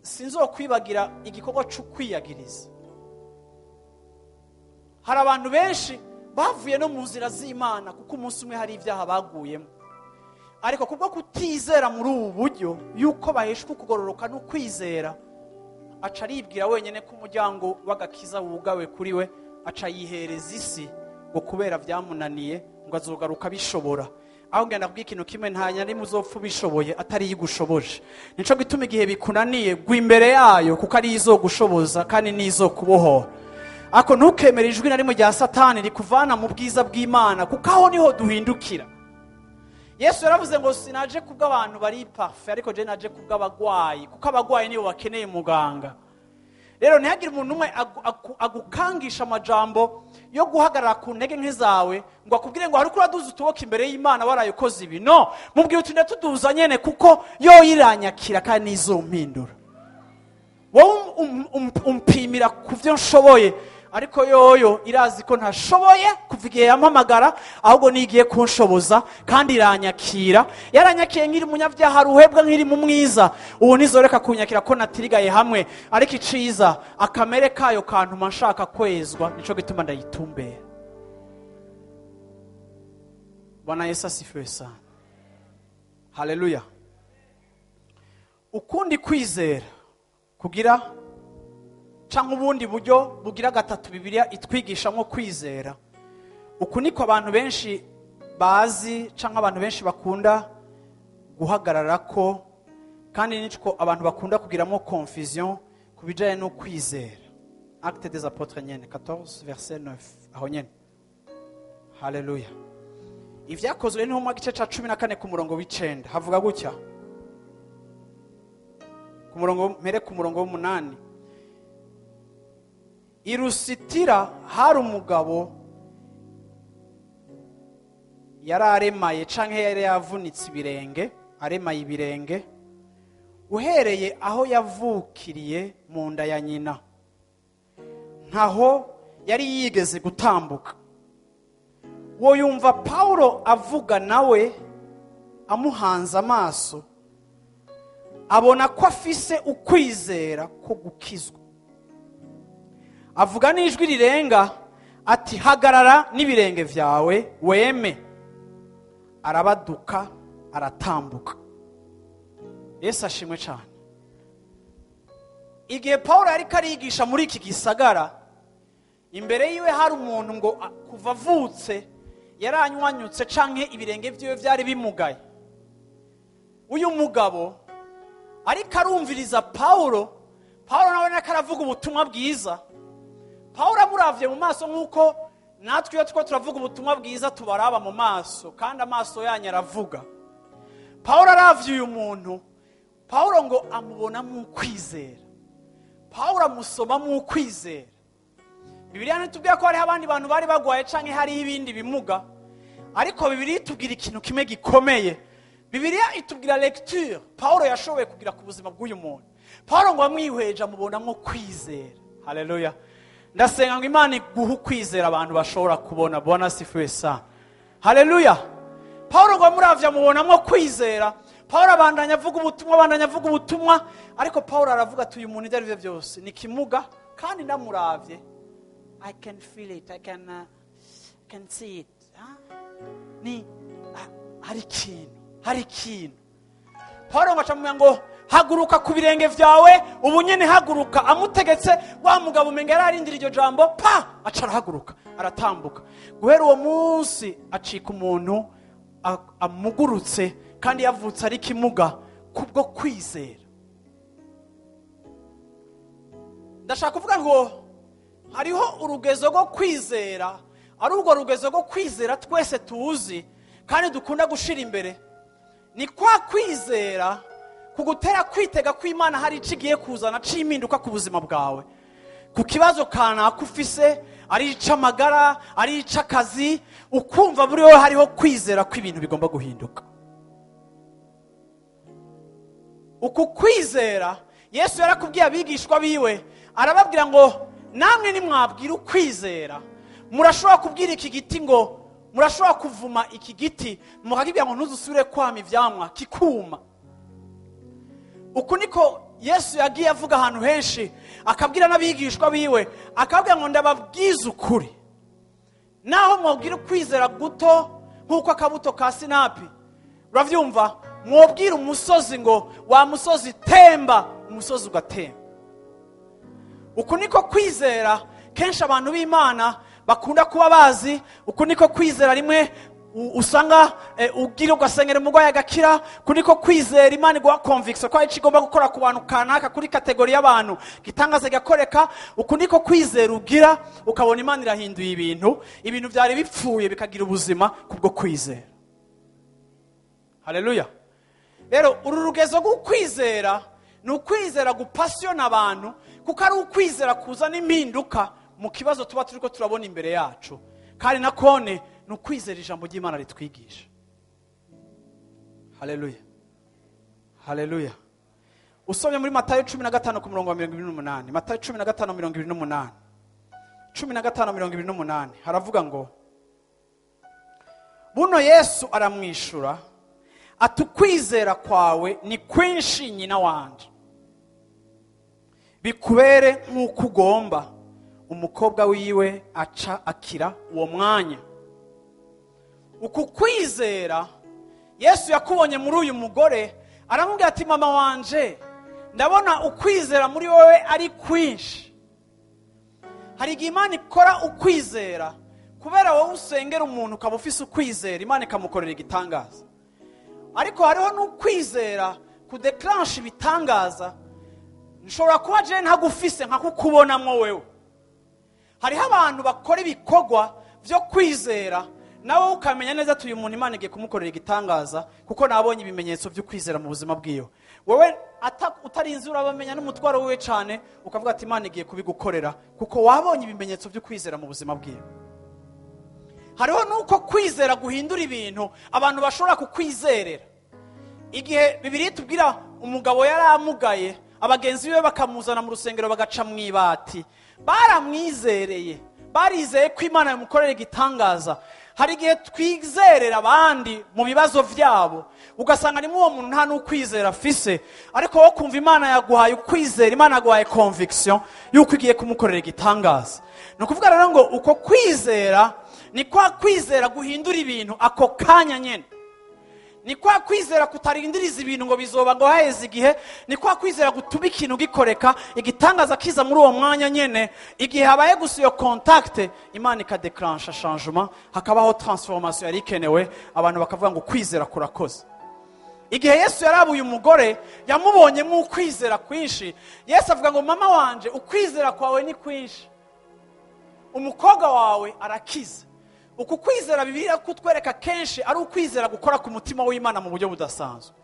Sinzokwibagira igikorwa c'ukwiyagiriza. Hari abantu benshi bavuye no mu nzira z'Imana kuko umunsi umwe hari ibyaha baguyemo, ariko kubwo kutizera muri ubu buryo yuko baheshwa ukugororoka no kwizera, aca aribwira wenyine ko umuryango w'agakiza wugawe kuri we, aca yihereza isi ngo kubera byamunaniye ngo azogaruka bishobora. Aho ngenda kubwira ikintu kimwe: nta na rimwe uzopfa ubishoboye atari igushoboje. Nico gituma igihe bikunaniye, gwa imbere yayo, kuko ari izogushoboza kandi n'izokubohora. Ako ntukemere ijwi na rimwe rya Satani rikuvana mu bwiza bw'Imana, kuko aho niho duhindukira. Yesu yaravuze ngo: "Sinaje kubw'abantu bari parfaits, ariko je naje kubw'abagwayi, kuko abagwayi nibo bakeneye muganga." Rero ntihagire umuntu umwe agukangisha amajambo yo guhagarara ku ntege nke zawe, ngo akubwire ngo hari uko uraduza utuboko imbere y'Imana waraye ukoze ibi. No mubwire uti: "Ndatuduza nyene, kuko yo iranyakira kandi nizompindura. Wowe umpimira ku byo nshoboye, ariko yoyo irazi ko ntashoboye kuva igihe yampamagara, ahubwo nigiye kunshoboza kandi iranyakira. Yaranyakiye nkiri umunyabyaha ruhebwa, nkiri mu mwiza. Ubu ntizoreka kunyakira ko natirigaye hamwe. Ariko iciza, akamere kayo kantuma nshaka kwezwa, nico gituma ndayitumbera." Bwana Yesu asifiwe sana. Haleluya. Ukundi kwizera kugira, cyangwa ubundi buryo bugira gatatu Bibiliya itwigishamo kwizera, uku niko abantu benshi bazi cyangwa abantu benshi bakunda guhagarara ko, kandi niko abantu bakunda kugiramo confusion ku bijyanye no kwizera. Acte des Apôtres nyene 14 verset 9, aho nyene. Haleluya. Ibyakozwe n'Intumwa, gice cya 14, ku murongo w'9, havuga gutya. Ku murongo, mpere ku murongo w'8: I Lusitira hari umugabo yari aremaye, canke yari yavunitse ibirenge, aremaye ibirenge uhereye aho yavukiriye mu nda ya nyina, ntaho yari yigeze gutambuka. Wo yumva Pawulo avuga nawe amuhanze amaso, abona ko afise ukwizera ko gukizwa, avuga n'ijwi rirenga ati: "Hagarara n'ibirenge byawe weme." Arabaduka, aratambuka. Yesu ashimwe cyane. Igihe Paul yariko arigisha muri iki gisagara, imbere yiwe hari umuntu ngo kuva avutse yaranywanyutse, canke ibirenge vyiwe vyari bimugaye. Uyu mugabo ariko arumviriza Pawulo. Pawulo nawe ariko aravuga ubutumwa bwiza. Pawulo amuravye mu maso, nk'uko natwe iyo turiko turavuga ubutumwa bwiza tubaraba mu maso, kandi amaso yanyu aravuga. Pawulo aravye uyu muntu, Pawulo ngo amubonamo ukwizera. Pawulo amusomamo ukwizera. Bibiliya ntitubwira ko hariho abandi bantu bari bagwaye canke hariho ibindi bimuga, ariko Bibiliya itubwira ikintu kimwe gikomeye. Bibiliya itubwira lecture Pawulo yashoboye kugira ku buzima bw'uyu muntu. Pawulo ngo amwihweje amubonamo kwizera. Haleluya. Ndasenga ngo Imana iguhe ukwizera abantu bashobora kubona. Bwana asifiwe sana. Haleluya. Pawulo ngo amuravye amubonamwo kwizera. Pawulo abandanya avuga ubutumwa, abandanya avuga ubutumwa, ariko Pawulo aravuga ati uyu muntu ibyo ari byo byose ni kimuga, kandi ndamuravye I can feel it, I can see it. Ah? Ni hari ikintu, hari ikintu. Pawulo ngo acamubwira ngo haguruka ku birenge vyawe ubu nyene, haguruka. Amutegetse, wa mugabo umenga yari arindira iryo jambo, pa, aca arahaguruka, aratambuka. Guhera uwo munsi acika umuntu amugurutse, kandi yavutse ari kimuga, kubwo kwizera. Ndashaka kuvuga ngo hariho urugezo rwo kwizera, ari urwo rugezo rwo kwizera twese tuzi kandi dukunda gushira imbere. Ni kwa kwizera kugutera kwitega ko Imana hari icyo igiye kuzana c'impinduka ku buzima bwawe, ku kibazo kanaka ufise, ari ic'amagara, ari ic'akazi, ukumva muri wowe hariho kwizera ko ibintu bigomba guhinduka. Uku kwizera Yesu yarakubwiye abigishwa biwe, arababwira ngo namwe nimwabwira ukwizera, murashobora kubwira iki giti ngo, murashobora kuvuma iki giti mukakibwira ngo ntuzusubire kwama ivyamwa, kikuma. Uku niko Yesu yagiye avuga ahantu henshi, akabwira n'abigishwa biwe, akabwira ngo ndababwiza ukuri, naho mwabwira ukwizera guto nk'uko akabuto ka sinapi, uravyumva, mwobwira umusozi ngo wa musozi temba, umusozi ugatemba. Uku niko kwizera kenshi abantu b'Imana bakunda kuba bazi. Uku niko kwizera rimwe usanga ugira ugasengera umurwayi agakira. Uku niko kwizera Imana iguha conviction ko hari icyo igomba gukora ku bantu kanaka, kuri catégorie y'abantu, gitangaza igakoreka. Uku niko kwizera ugira ukabona Imana irahinduye ibintu, ibintu byari bipfuye bikagira ubuzima kubwo kwizera. Haleluya. Rero uru rugezo rwo kwizera ni ukwizera gupasiyona abantu, kuko ari ukwizera kuzana impinduka mu kibazo tuba turiko turabona imbere yacu, kandi nakone ni ukwizera ijambo ry'Imana ritwigisha. Haleluya, haleluya. Usomye muri Matayo 15 ku murongo wa 28, Matayo 15:28, 15:28, haravuga ngo buno Yesu aramwishura ati ukwizera kwawe ni kwinshi, nyina wanje, bikubere nk'uko ugomba. Umukobwa wiwe aca akira uwo mwanya. Uku kwizera Yesu yakubonye muri uyu mugore, aramubwira ati mama wanje, ndabona ukwizera muri wowe ari kwinshi. Hari igihe Imana ikora ukwizera kubera wowe usengera umuntu ukaba ufise ukwizera, Imana ikamukorera igitangaza. Ariko hariho n'ukwizera kudeclenche ibitangaza nshobora kuba je ntagufise nkakukubonamwo wewe. Hariho abantu bakora ibikorwa vyo kwizera, nawe ukamenya neza ati uyu muntu Imana igiye kumukorera igitangaza, kuko nabonye ibimenyetso vyo kwizera mu buzima bwiwe. Wewe utarinze urabamenya n'umutwaro wiwe cane, ukavuga ati Imana igiye kubigukorera, kuko wabonye ibimenyetso vyo kwizera mu buzima bwiwe. Hariho nuko kwizera guhindura ibintu abantu bashobora kukwizerera. Igihe Bibiliya itubwira umugabo yaramugaye, abagenzi be bakamuzana mu rusengero bagaca mu ibati, baramwizereye, barizeye ko Imana yamukorera igitangaza. Hari igihe twizerera abandi mu bibazo vyabo, ugasanga ni uwo muntu nta n'ukwizera afise, ariko wowe kumva Imana yaguhaye ukwizera, Imana yaguhaye conviction yuko igiye kumukorera igitangaza. Ni ukuvuga rero ngo uko kwizera ni kwa kwizera guhindura ibintu ako kanya nyene. Ni kwa kwizera kutarindiriza ibintu ngo bizoba ngo haheze igihe. Ni kwa kwizera gutuma ikintu gikoreka, igitangaza kiza muri uwo mwanya nyene. Igihe habaye gusa iyo contact, Imana ikadeclencha changement, hakabaho transformation yari ikenewe, abantu bakavuga ngo kwizera kurakoze. Igihe Yesu yarabuye umugore, yamubonyemo ukwizera kwinshi. Yesu avuga ngo mama wanje, ukwizera kwawe ni kwinshi, umukobwa wawe arakize. Uku kwizera Bibiliya kutwereka kenshi ari ukwizera gukora ku mutima w'Imana mu buryo budasanzwe.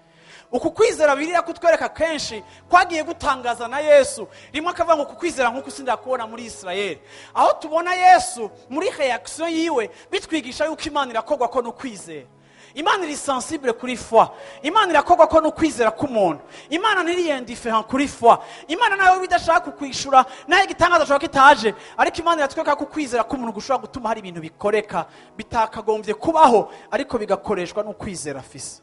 Uku kwizera Bibiliya kutwereka kenshi kwagiye gutangaza na Yesu. Rimwe akavuga ngo uku kwizera nk'uku sindakubona muri Israeli. Aho tubona Yesu muri reaction yiwe bitwigisha yuko Imana irakorwa ko n'ukwizera. Imana iri sensible kuri foi. Imana irakorwa ko n'ukwizera k'umuntu. Imana ntiri indifférent kuri foi. Imana nawe bidashaka kukwishura, nawe igitangaza ashobora kitaje, ariko Imana iratwereka ko ukwizera k'umuntu gushobora gutuma hari ibintu bikoreka bitakagombye kubaho, ariko bigakoreshwa n'ukwizera afise.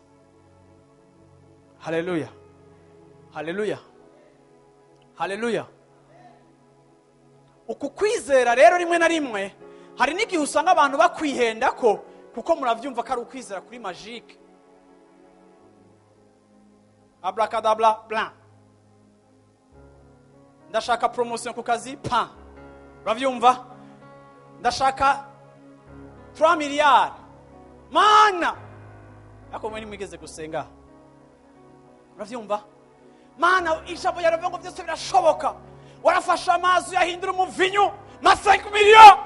Haleluya, haleluya, haleluya. Uku kwizera rero, rimwe na rimwe hari n'igihe usanga abantu bakwihenda ko, kuko murabyumva ko ari ukwizera kuri magique, abracadabra blanc. Ndashaka promotion ku kazi, pa, urabyumva? Ndashaka 3 miliyari, Mana. Ariko mwe nimwigeze gusenga, urabyumva? Mana, ijambo yaravuga ngo byose birashoboka, warafashe amazi uyahindura umuvinyu, ma 5 millions.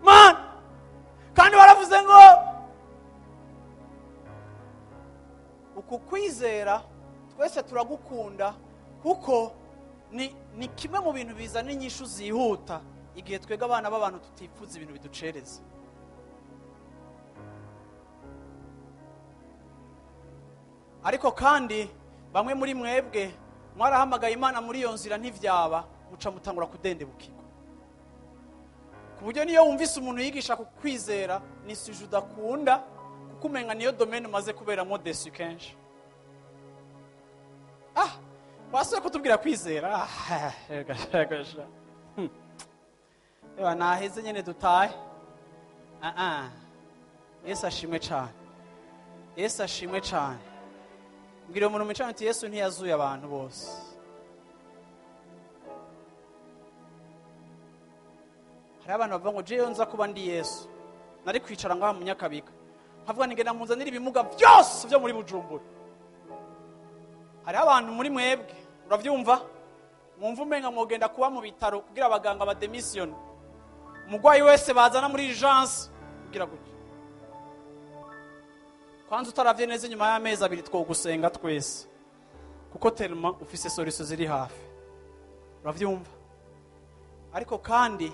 Mana, kandi baravuze ngo uku kwizera twese turagukunda, kuko ni kimwe mu bintu bizana inyishu zihuta igihe twebwe abana b'abantu tutifuza ibintu biducereza. Ariko kandi bamwe muri mwebwe mwarahamagaye Imana muri iyo nzira, ntivyaba, muca mutangura kudendebukirwa, ku buryo niyo wumvise umuntu yigisha ku kwizera ni sujet udakunda, kuko umenga niyo domaine umaze kuberamo déçu kenshi. Ah, wasuye kutubwira kwizera. Ah, rega, rega, sha. Ewa naheze nyene dutahe. Ah ah, Yesu ashimwe cane, Yesu ashimwe cane. Mbwira umuntu mwicaranye ati: "Yesu ntiyazuye abantu bose." Hariho abantu bavuga ngo: "Jewe nza kuba ndi Yesu, nari kwicara ngaha mu Nyakabiga nkavuga ni ngenda muzanire ibimuga byose byo muri Bujumbura." Hariho abantu muri mwebwe, urabyumva, mwumva umenga mwogenda kuba mu bitaro kugira abaganga bademisiyone, umurwayi wese bazana muri urgence kugira gutyo. Kwanza utaravye neza, inyuma y'amezi 2 twogusenga twese, kuko tellement ufise solution ziri hafi, uravyumva? Ariko kandi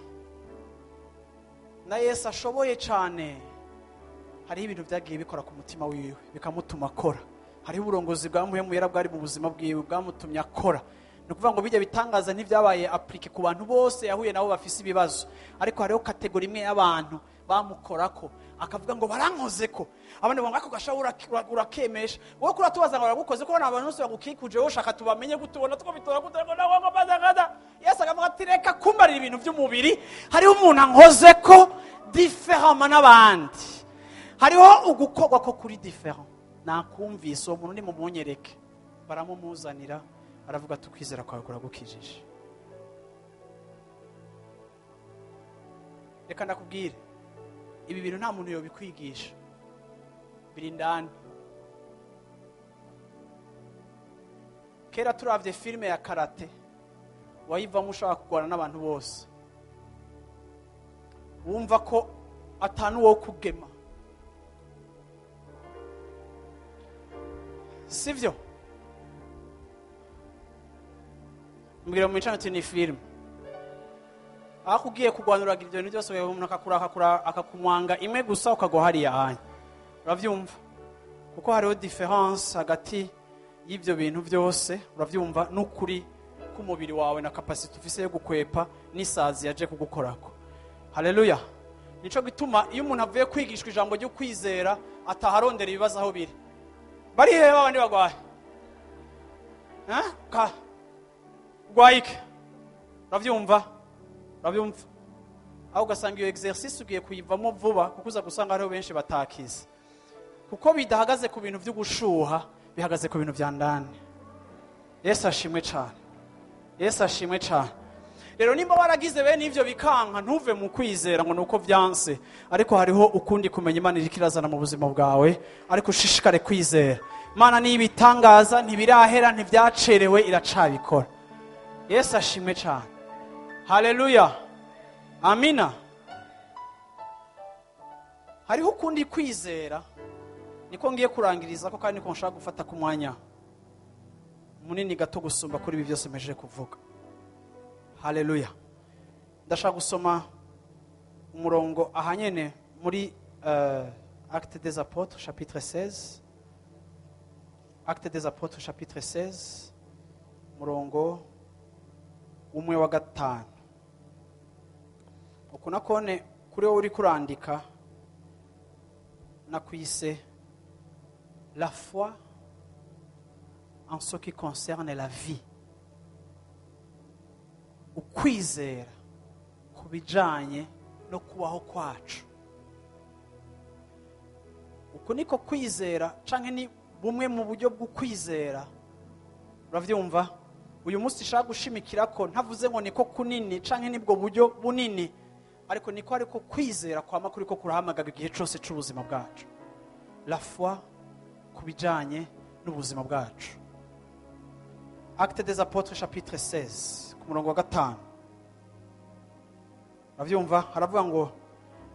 na Yesu ashoboye cane, hariho ibintu byagiye bikora ku mutima wiwe bikamutuma akora. Hariho uburongozi bwa Mpwemu Yera bwari mu buzima bwiwe bwamutumye akora. Ni ukuvuga ngo bijya bitangaza ntibyabaye appliqué ku bantu bose yahuye nabo bafise ibibazo, ariko hariho catégorie imwe y'abantu bamukorako akavuga ngo: "Barankoze ko." Abandi bavuga ako gasha urakemesha wowe, kuri tubaza ngo baragukoze ko abantu bose bagukikuje, wowe ushaka tubamenye gute, ubona two bitora gute? Ngo nawe ngo baza ngaza. Yesu akavuga ati: "Reka kumbarira ibintu by'umubiri, hariho umuntu ankoze ko différemment n'abandi, hariho ugukorwa ko kuri différent. Nakumvise, uwo muntu nimumunyereke." Baramumuzanira, aravuga ati: "Ukwizera kwawe kuragukijije." Reka ndakubwire, ibi bintu nta muntu yobikwigisha, biri indani. Kera turavye filime ya karate, wayivamo ushaka kurwana n'abantu bose, wumva ko atanu wo kugema, sivyo? Mbwira mu ati: "Ni filime." Aho ugiye kurwana uragira ibyo bintu byose, umuntu akakura akakumwanga imwe gusa, ukagwa hariya hanya, uravyumva? Kuko hariho différence hagati y'ibyo bintu byose, uravyumva, n'ukuri k'umubiri wawe na capacité ufise yo gukwepa n'isazi yaje kugukorako. Haleluya! Nico gituma iyo umuntu avuye kwigishwa ijambo ryo kwizera ataharondera ibibazo aho biri. Bari hehe babandi bagwaye? Eh? Ka urwaye iki? Uravyumva, urabyumva? Aho ugasanga iyo exercice ugiye kuyivamo vuba, kuko uza gusanga hariho benshi batakize, kuko bidahagaze ku bintu byo gushuha, bihagaze ku bintu bya ndani. Yesu ashimwe cyane, Yesu ashimwe cyane. Rero nimba waragize bene ivyo bikanka, ntuve mu kwizera ngo nuko vyanse, ariko hariho ukundi kumenya Imana iriko irazana mu buzima bwawe. Ariko ushishikare kwizera Imana. Niba itangaza, ntibirahera, ntibyacerewe, iracabikora. Yesu ashimwe cyane. Haleluya, amina. Hariho ukundi kwizera, niko ngiye kurangiriza ko, kandi niko nshaka gufata ku mwanya munini gato gusumba kuri ibi byose mpejeje kuvuga. Haleluya! Ndashaka gusoma Umurongo ahanyene muri Acte des Apôtres chapitre 16, Acte des Apôtres chapitre 16, umurongo umwe wa gatanu. Uku nakone kuri wowe uri kurandika, nakwise "La foi en ce qui concerne la vie", ukwizera ku bijanye no kubaho kwacu. Uku niko kwizera, canke ni bumwe mu buryo bw'ukwizera. Uravyumva, uyu munsi nshaka gushimikira ko ntavuze ngo niko kunini canke nibwo buryo bunini, ariko niko ariko kwizera kwama kuriko kurahamagaga igihe cose c'ubuzima bwacu. La foi ku bijanye n'ubuzima bwacu. Acte des Apôtres chapitre 16, ku murongo wa gatanu. Uravyumva, haravuga ngo: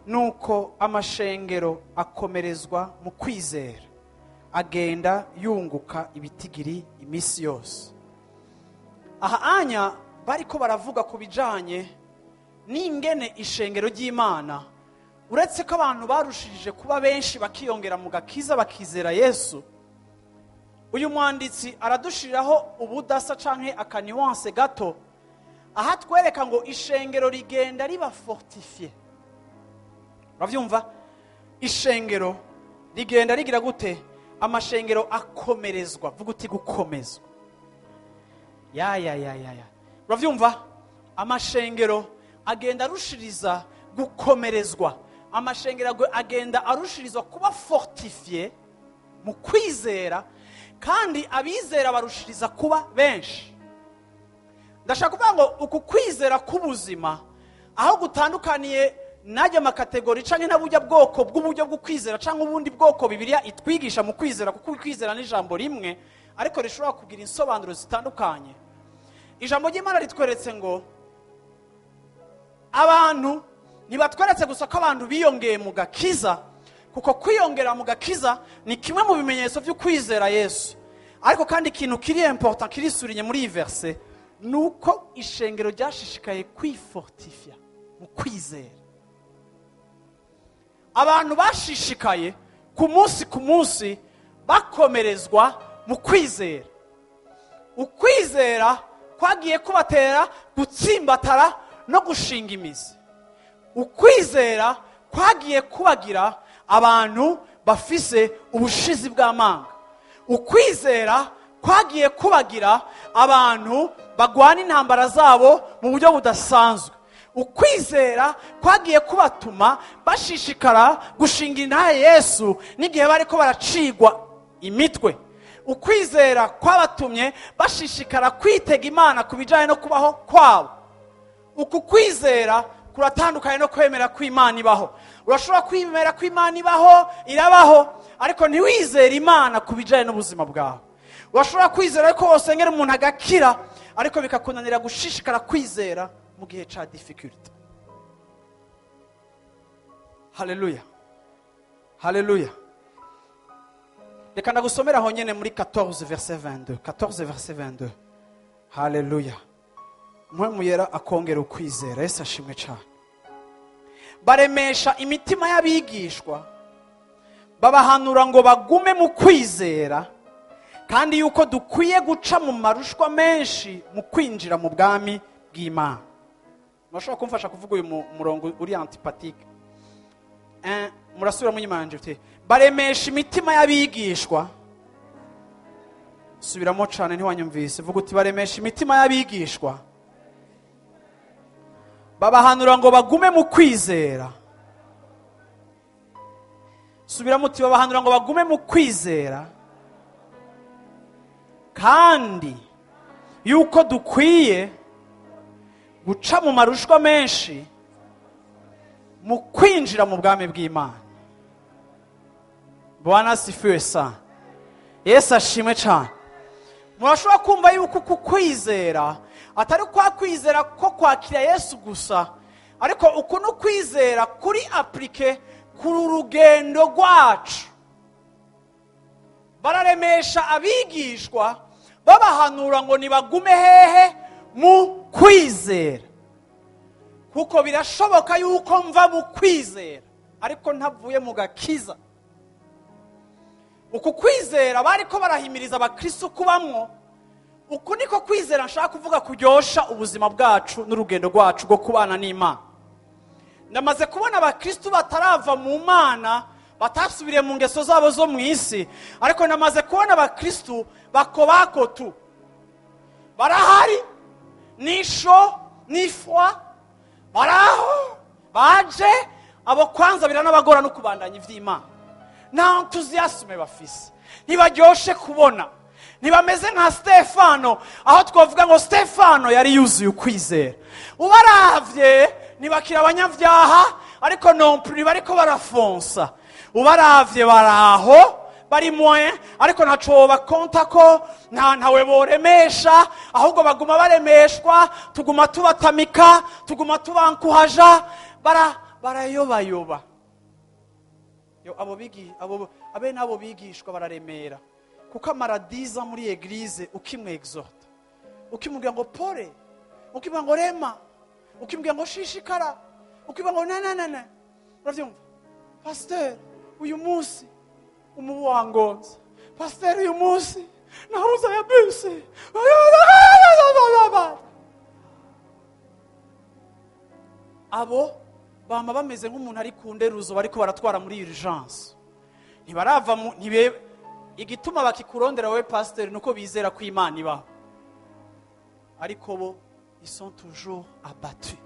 "Nuko amashengero akomerezwa mu kwizera, agenda yunguka ibitigiri iminsi yose." Aha anya bariko baravuga ku bijanye n'ingene ishengero ry'Imana, uretse ko abantu barushije kuba benshi, bakiyongera mu gakiza, bakizera Yesu, uyu mwanditsi aradushiriraho ubudasa canke aka nuance gato, aha twereka ngo ishengero rigenda riba fortifié. Uravyumva, ishengero rigenda rigira gute? Amashengero akomerezwa. Vuga uti: "Gukomezwa." Ya, ya, ya, ya, ya. Uravyumva, amashengero agenda arushiriza gukomerezwa, amashengero agenda arushirizwa kuba fortifié mu kwizera, kandi abizera barushiriza kuba benshi. Ndashaka kuvuga ngo uku kwizera k'ubuzima, aho gutandukaniye n'ajya ama catégories canke n'uburyo bwoko bw'uburyo bwo kwizera canke ubundi bwoko Bibiliya itwigisha mu kwizera, kuko kwizera ni ijambo rimwe ariko rishobora kugira insobanuro zitandukanye. Ijambo ry'Imana ritweretse ngo abantu, ntibatweretse gusa ko abantu biyongeye mu gakiza, kuko kwiyongera mu gakiza ni kimwe mu bimenyetso byo kwizera Yesu, ariko kandi ikintu kiri important kirisuriye muri iyi verset ni uko ishengero ryashishikaye kwifortifia mu kwizera. Abantu bashishikaye ku munsi ku munsi bakomerezwa mu kwizera. Ukwizera kwagiye kubatera gutsimbatara no gushinga imizi. Ukwizera kwagiye kubagira abantu bafise ubushizi bw'amanga. Ukwizera kwagiye kubagira abantu bagwana intambara zabo mu buryo budasanzwe. Ukwizera kwagiye kubatuma bashishikara gushinga intahe Yesu n'igihe bariko baracigwa imitwe. Ukwizera kwabatumye bashishikara kwitega Imana ku bijyanye no kubaho kwabo. Uku kwizera kuratandukanye no kwemera ko Imana ibaho. Urashobora kwemera ko Imana ibaho, irabaho, ariko ntiwizere Imana ku bijyanye n'ubuzima bwawe. Urashobora kwizera ko wasengera umuntu agakira, ariko bikakunanira gushishikara kwizera mu gihe cya difficulté. Haleluya, haleluya. Reka ndagusomera aho nyine muri 14 verset 22, 14 verset 22. Haleluya. Mpwemu Yera akongera ukwizera. Yesu ashimwe cyane. "Baremesha imitima y'abigishwa, babahanura ngo bagume mu kwizera, kandi yuko dukwiye guca mu marushwa menshi mu kwinjira mu bwami bw'Imana." Murashobora kumfasha kuvuga uyu murongo uri antipathique? Murasubiramo inyuma yanjye uti: "Baremesha imitima y'abigishwa." Subiramo cyane, ntiwanyumvise. Vuga uti: "Baremesha imitima y'abigishwa, babahanura ngo bagume mu kwizera." Subiramo uti: "Babahanura ngo bagume mu kwizera, kandi yuko dukwiye guca mu marushwa menshi mu kwinjira mu bwami bw'Imana." Bwana asifiwe sana. Yesu ashimwe cyane. Murashobora kumva yuko uku kwizera atari kwa kwizera ko kwakira Yesu gusa, ariko uku ni ukwizera kuri appliqué ku rugendo rwacu. Bararemesha abigishwa, babahanura ngo nibagume hehe? Mu kwizera. Kuko birashoboka yuko mva mu kwizera ariko ntavuye mu gakiza. Uku kwizera bariko barahimiriza abakristo kubamwo, uku niko kwizera nshaka kuvuga kuryosha ubuzima bwacu n'urugendo rwacu rwo kubana n'Imana. Ndamaze kubona abakristo batarava mu Mana, batasubiriye mu ngeso zabo zo mu isi, ariko ndamaze kubona abakristo bakobako tu barahari, nisho nifwa baraho baje. Abo kwanza biranabagora no kubandanya ivy'Imana, nta enthousiasme bafise, ntibaryoshe kubona, ntibameze nka Stefano, aho twavuga ngo Stefano yari yuzuye ukwizera. Ubaravye ntibakira abanyabyaha, ariko non plus ntibariko barafonsa. Ubaravye baraho bari moyen, ariko ntaco bakonta ko ntawe boremesha, ahubwo baguma baremeshwa, tuguma tubatamika, tuguma tubankuhaja, barayobayoba. Yo, abo bigi abo abe nabo bigishwa bararemera, kuko amaradiza muri église ukimwexhorta, ukimubwira ngo pore, ukimubwira ngo rema, ukimubwira ngo shishikara, ukimubwira ngo nananana, uravyumva: "Pasteur, uyu munsi umubu wangonze. Pasteur, uyu munsi nahuza ya bisi." Abo bama bameze nk'umuntu ari ku nderuzo bariko baratwara muri urgence, ntibarava mu ntibe. Igituma bakikurondera wowe pasteur nuko bizera ko Imana ibaho, ariko bo ils sont toujours abattus.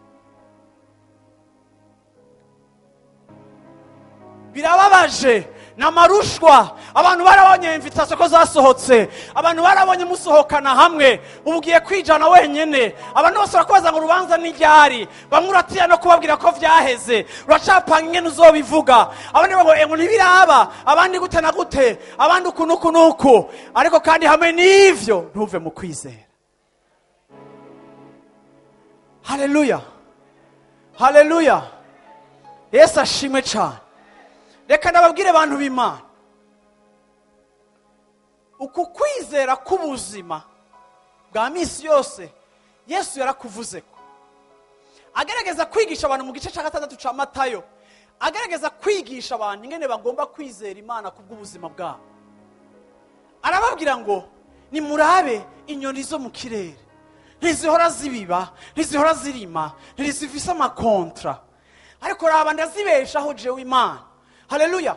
Birababaje, ni amarushwa. Abantu barabonye invitation ko zasohotse, abantu barabonye musohokana hamwe, ubu ugiye kwijana wenyene. Abantu bose barakubaza ngo urubanza ni ryari, bamwe uratinya no kubabwira ko vyaheze, uracapanga ingene uzobivuga. Abandi bavuga ngo ntibiraba, abandi gute na gute, abandi uku n'uku n'uku. Ariko kandi hamwe n'ivyo ntuve mu kwizera. Haleluya, haleluya, Yesu ashimwe cane. Reka ndababwire abantu b'Imana, uku kwizera k'ubuzima bwa misi yose Yesu yarakuvuze ko agerageza kwigisha abantu mu gice cya 6 cya Matayo, agerageza kwigisha abantu ingene bagomba kwizera Imana kubw'ubuzima bwabo. Arababwira ngo nimurabe inyoni zo mu kirere, ntizihora zibiba, ntizihora zirima, ntizifise amakontra, ariko raba ndazibeshaho jewe Imana. Haleluya.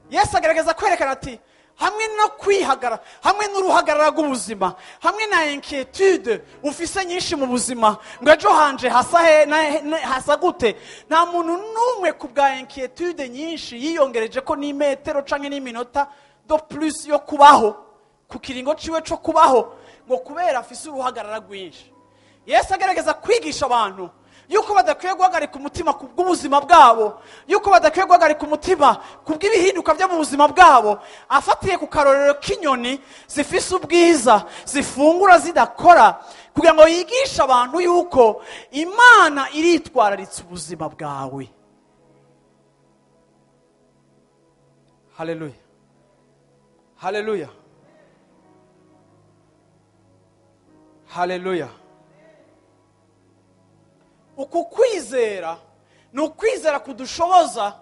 Yesu agerageza kwerekana ati hamwe no kwihagara, hamwe n'uruhagarara rw'ubuzima, hamwe na inquiétude ufise nyinshi mu buzima, ngo ejo hanje hasa he, na, hasa gute, nta muntu n'umwe ku bwa inquiétude nyinshi yiyongereje ko n'imetero canke n'iminota do plus yo kubaho ku kiringo ciwe co kubaho, ngo kubera afise uruhagarara rwinshi. Yesu agerageza kwigisha abantu yuko badakwiye guhagarika umutima ku bw'ubuzima bwabo, yuko badakwiye guhagarika umutima ku bw'ibihinduka byo mu buzima bwabo, afatiye ku karorero k'inyoni zifise ubwiza, zifungura zidakora, kugira ngo yigishe abantu yuko Imana iritwararitse ubuzima bwawe. Haleluya, haleluya, haleluya. Uku kwizera ni ukwizera kudushoboza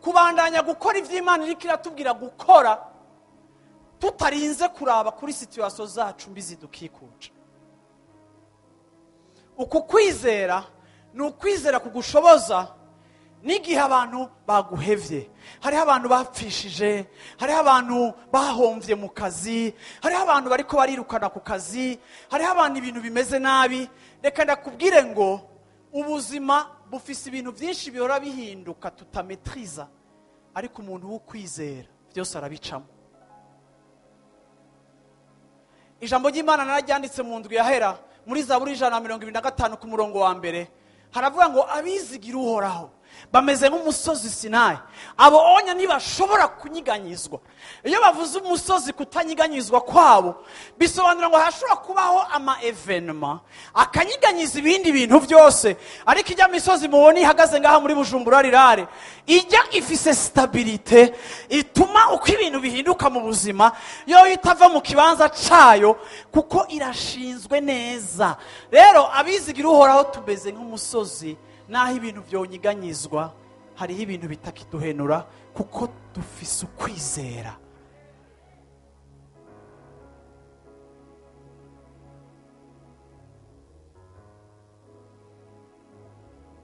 kubandanya gukora ivyo Imana iriko iratubwira gukora, tutarinze kuraba kuri situation zacu mbi zidukikuje. Uku kwizera ni ukwizera kugushoboza n'igihe abantu baguhevye. Hariho abantu bapfishije, hariho abantu bahomvye mu kazi, hariho abantu bariko barirukana ku kazi, hariho abantu ibintu bimeze nabi. Reka ndakubwire ngo ubuzima bufise ibintu byinshi bihora bihinduka tutametriza, ariko umuntu w'ukwizera byose arabicamo. Ijambo ry'Imana nararyanditse mu ndwi yahera muri Zaburi 125 ku murongo wa 1, haravuga ngo abizigira Uhoraho bameze nk'umusozi Sinayi, abo onya ntibashobora kunyiganyizwa. Iyo bavuze umusozi kutanyiganyizwa kwabo, bisobanura ngo hashobora kubaho ama evenement akanyiganyiza ibindi bintu byose, ariko ijya misozi mubona ihagaze ngaha muri Bujumbura rirare, ijya ifise stabilite ituma uko ibintu bihinduka mu buzima yo itava mu kibanza cayo, kuko irashinzwe neza. Rero abizigira Uhoraho tumeze nk'umusozi, Naho ibintu byonyiganyizwa, hariho ibintu bitakiduhenura kuko dufise ukwizera.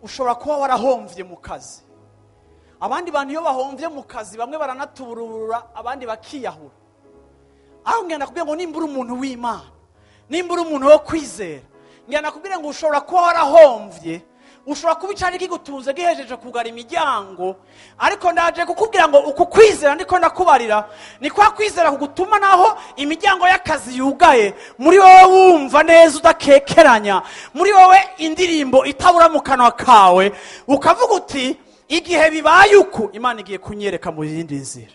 Ushobora kuba warahomvye mu kazi. Abandi bantu iyo bahomvye mu kazi bamwe baranatuburura, abandi bakiyahura. Aho ngenda kubwira ngo nimbura umuntu w'Imana, nimbura umuntu wo kwizera, ngenda kubwira ngo ushobora kuba warahomvye, ushobora kuba icari kigutunze gihejeje kugara imiryango, ariko ndaje kukubwira ngo uku kwizera ndiko ndakubarira ni kwa kwizera kugutuma naho imiryango y'akazi yugaye, muri wowe wumva neza udakekeranya, muri wowe indirimbo itabura mu kanwa kawe, ukavuga uti igihe bibaye uku Imana igiye kunyereka mu yindi nzira.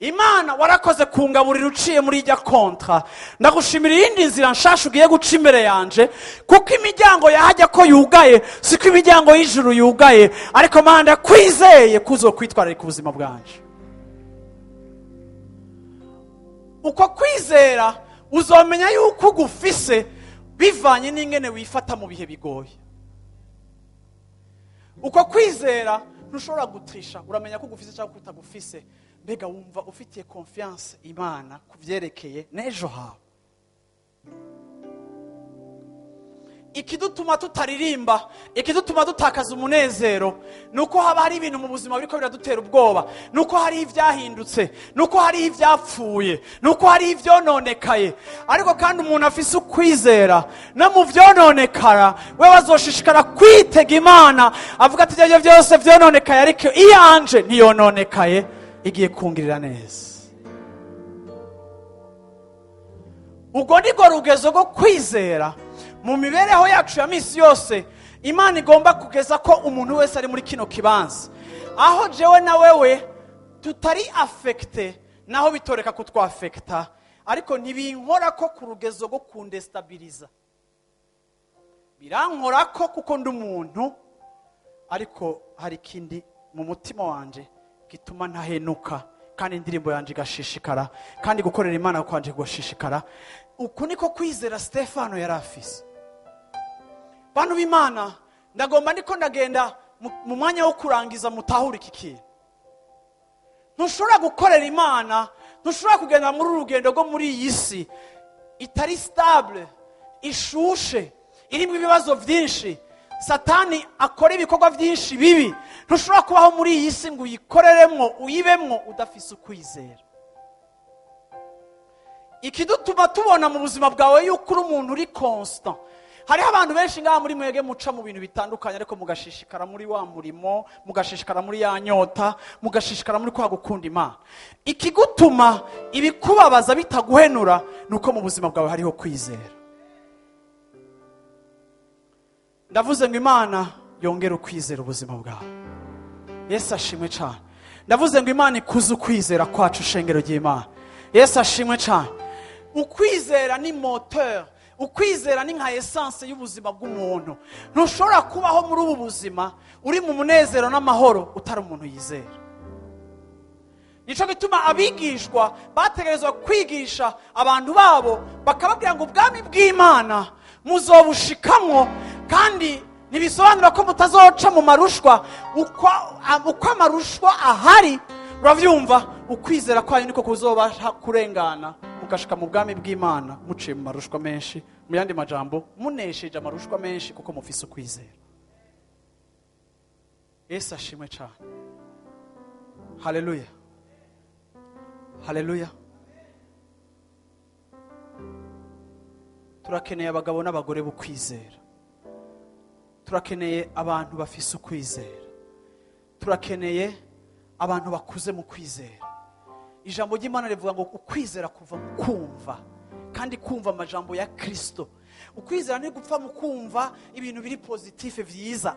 Imana warakoze kungaburira uciye muri ijya kontra, ndagushimira iyindi nzira nshasha ugiye guca imbere yanje, kuko imiryango yahajya ko yugaye siko imiryango y'ijuru yugaye, ariko Mana ndakwizeye kuzokwitwararika ubuzima bwanje. Uko kwizera uzomenya yuko ugufise bivanye n'ingene wifata mu bihe bigoye. Uko kwizera ntushobora gutrisha, uramenya ko ugufise cyangwa kutagufise. Mbega wumva ufitiye confiance Imana kuvyerekeye n'ejo hawe. Ikidutuma tutaririmba, ikidutuma dutakaza umunezero, nuko haba hari ibintu mu buzima biriko biradutera ubwoba, nuko hari ivyahindutse, nuko hari ivyapfuye, nuko hari ivyononekaye. Ariko kandi umuntu afise ukwizera no mu vyononekara, we azoshishikara kwitega Imana, avuga ati ibyo byose vyononekaye ariko iyanje ntiyononekaye, igiye kungirira neza. Ubwo nirwo rugezo rwo kwizera mu mibereho yacu ya misi yose. Imana igomba kugeza ko umuntu wese ari muri kino kibanza, aho jewe na wewe tutari affecte, naho bitoreka kutwafekta, ariko ntibinkora ko ku rugezo rwo kundestabiliza. Birankora ko kuko ndi umuntu, ariko hari ikindi mu mutima wanje gituma ntahenuka, kandi indirimbo yanje igashishikara, kandi gukorera Imana kwanje kugashishikara. Uku niko kwizera Stefano yari afise. Bantu b'Imana, ndagomba ndiko ndagenda mu mwanya wo kurangiza mutahure iki kintu. Ntushobora gukorera Imana, ntushobora kugenda muri uru rugendo rwo muri iyi si itari stable, ishushe, irimo ibibazo byinshi, Satani akora ibikorwa byinshi bibi. Ntushobora kubaho muri iyi si ngo uyikoreremwo, uyibemwo udafise ukwizera. Ikidutuma tubona mu buzima bwawe yuko uri umuntu uri constant. Hariho abantu benshi ngaha muri mwege muca mu bintu bitandukanye, ariko mugashishikara muri wa murimo, mugashishikara muri ya nyota, mugashishikara muri kwa gukunda Imana. Ikigutuma ibikubabaza bitaguhenura nuko mu buzima bwawe hariho kwizera. Ndavuze ngo Imana yongere ukwizera ubuzima bwawe. Yesu ashimwe cyane. Ndavuze ngo Imana ikuze ukwizera kwacu, shengero ry'Imana. Yesu ashimwe cyane. Ukwizera ni moteur, ukwizera ni nka essence y'ubuzima bw'umuntu. Ntushobora kubaho muri ubu buzima uri mu munezero n'amahoro utari umuntu yizera. Nico gituma abigishwa bategerezwa kwigisha abantu babo, bakababwira ngo ubwami bw'Imana muzobushikamwo, kandi ntibisobanura ko mutazoca mu marushwa. Uko amarushwa ahari, uravyumva, ukwizera kwanyu niko kuzobasha kurengana mugashika mu bwami bw'Imana muciye mu marushwa menshi. Mu yandi majambo, munesheje amarushwa menshi kuko mufise ukwizera. Yesu ashimwe cyane. Haleluya, haleluya. Turakeneye abagabo n'abagore b'ukwizera. Turakeneye abantu bafise ukwizera. Turakeneye abantu bakuze mu kwizera. Ijambo ry'Imana rivuga ngo ukwizera kuva mu kumva, kandi kumva amajambo ya Kristo. Ukwizera ntigupfa mu kumva ibintu biri positif vyiza.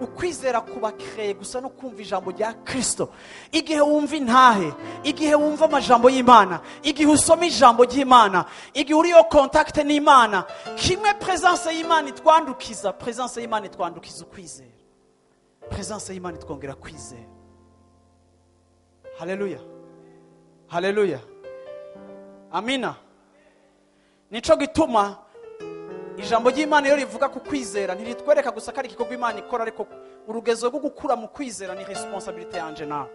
Ukwizera kuba créé gusa no kumva ijambo rya Kristo. Igihe wumva intahe, igihe wumva amajambo y'Imana, igihe usoma ijambo ry'Imana, igihe uri yo contact n'Imana, kimwe presence y'Imana itwandukiza, presence y'Imana itwandukiza ukwizera. Presence y'Imana itwongera kwizera. Haleluya, haleluya, amina. Nico gituma Ijambo ry'Imana iyo rivuga ku kwizera, ntiritwereka gusa ko ari igikorwa Imana ikora, ariko urugezo rwo gukura mu kwizera ni responsabilité yanje nawe.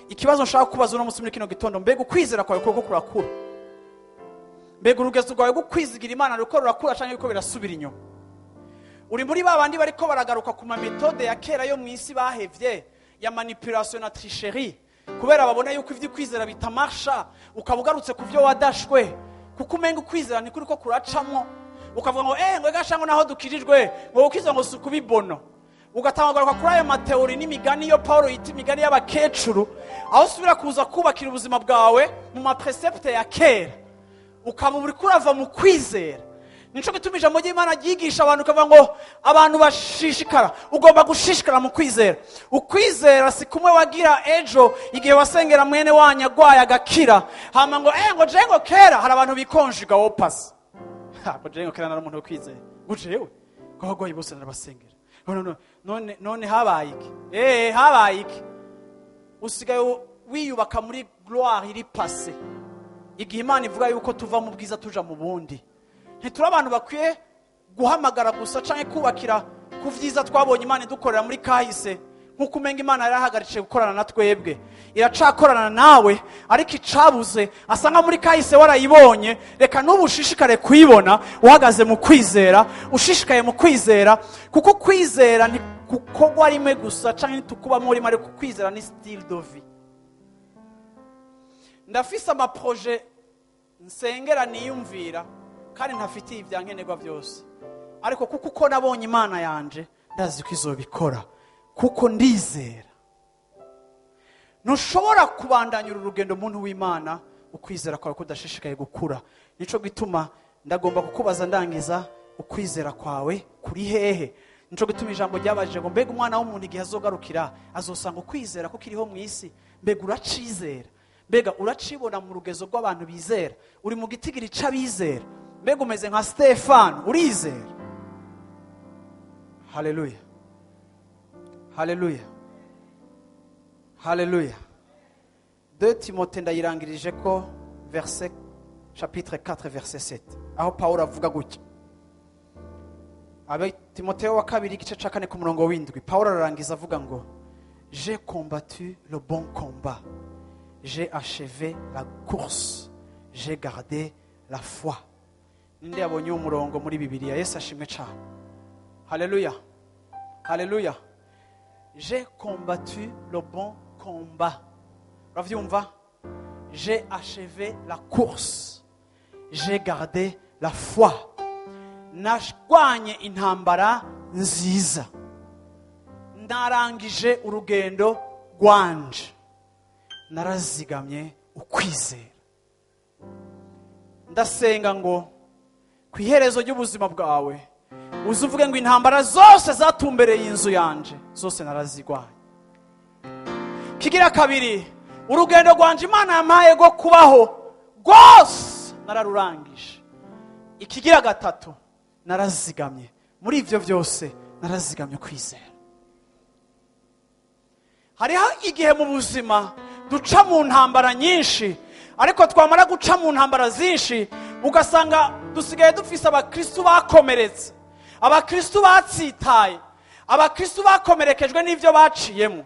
Ikibazo nshaka kubaza uno munsi muri kino gitondo: mbega ukwizera kwawe kuko kurakura? Mbega urugezo rwawe rwo kwizigira Imana ruriko rurakura, cyangwa yuko birasubira inyuma? Uri muri ba bandi bariko baragaruka ku ma méthodes ya kera yo mu isi bahevye, ya manipulation na tricherie, kubera babona yuko ivyo kwizera bitamarsha, ukaba ugarutse ku byo wadashwe, kuko umenga ukwizera ntikuri ko kuracamwo, ukavuga ngo ngo gasha, ngo naho dukirijwe, ngo ukwizera ngo si ukubibono, ugatanga kugaruka kuri ayo ma théories n'imigani yo Paul yita imigani y'abakecuru, aho usubira kuza kubakira ubuzima bwawe mu ma préceptes ya kera, ukaba uri kurava mu kwizera? Nico gituma ijambo ry'Imana ryigisha abantu, ukavuga ngo abantu bashishikara, ugomba gushishikara mu kwizera. Ukwizera si kumwe wagira ejo igihe wasengera mwene wanyu agwaye agakira, hama ngo ngo je ngo kera. Hari abantu bikonjiga wo pasi ngo je ngo kera nari umuntu wo kwizera, ngo jewe ngo abagwayi bose narabasengera. None, none, none habaye iki? Habaye iki? Usigaye wiyubaka muri gloire iri passée, igihe Imana ivuga yuko tuva mu bwiza tuja mu bundi. Ntituri abantu bakwiye guhamagara gusa canke kubakira ku vyiza twabonye Imana idukorera muri kahise, nk'uko umenga Imana yarahagaritse gukorana na twebwe. Iracakorana nawe, ariko icabuze asa nka muri kahise warayibonye. Reka n'ubu ushishikare kuyibona uhagaze mu kwizera, ushishikaye mu kwizera, kuko kwizera ni gukorwa rimwe gusa canke ntitukubamo rimwe, ariko kwizera ni style de vie. Ndafise ama projets nsengera niyumvira kandi ntafitiye ibyankenerwa byose, ariko kuko uko nabonye Imana yanje, ndazi ko izobikora, kuko ndizera. Ntushobora kubandanya uru rugendo, muntu w'Imana, ukwizera kwawe kudashishikaye gukura. Nico gituma ndagomba kukubaza ndangiza: ukwizera kwawe kuri hehe? Nico gituma ijambo ryabajije ngo: mbega umwana w'umuntu igihe azogarukira azosanga ukwizera ko kiriho mu isi? Mbega uracizera? Mbega uracibona mu rugezo rw'abantu bizera? Uri mu gitigiri c'abizera? Mbega umeze nka Stefano, urizera? Haleluya, haleluya, haleluya! 2 Timote, ndayirangirije ko verset, chapitre 4 verset 7, aho Pawulo avuga gutya. Abe Timoteo wa kabiri, igice ca kane ku murongo w'indwi, Pawulo ararangiza avuga ngo: "J'ai combattu le bon combat, j'ai achevé la course, j'ai gardé la foi." Ninde yabonye uwo murongo muri Bibiliya? Yesu ashimwe cyane! Haleluya, haleluya! J'ai combattu le bon combat, uravyumva? J'ai achevé la course, j'ai gardé la foi. Narwanye intambara nziza, narangije urugendo rwanje, narazigamye ukwizera. Ndasenga ngo ku iherezo ry'ubuzima bwawe uze uvuge ngo: intambara zose zatumbereye inzu yanje zose narazigwanye. Kigira kabiri, urugendo rwanje Imana yampaye rwo kubaho rwose nararurangije. Ikigira gatatu, narazigamye muri ibyo byose, narazigamye kwizera. Hariho igihe mu buzima duca mu ntambara nyinshi, ariko twamara guca mu ntambara zinshi, ugasanga dusigaye dufise abakristu bakomeretse, abakristu batsitaye, abakristu bakomerekejwe n'ibyo baciyemo.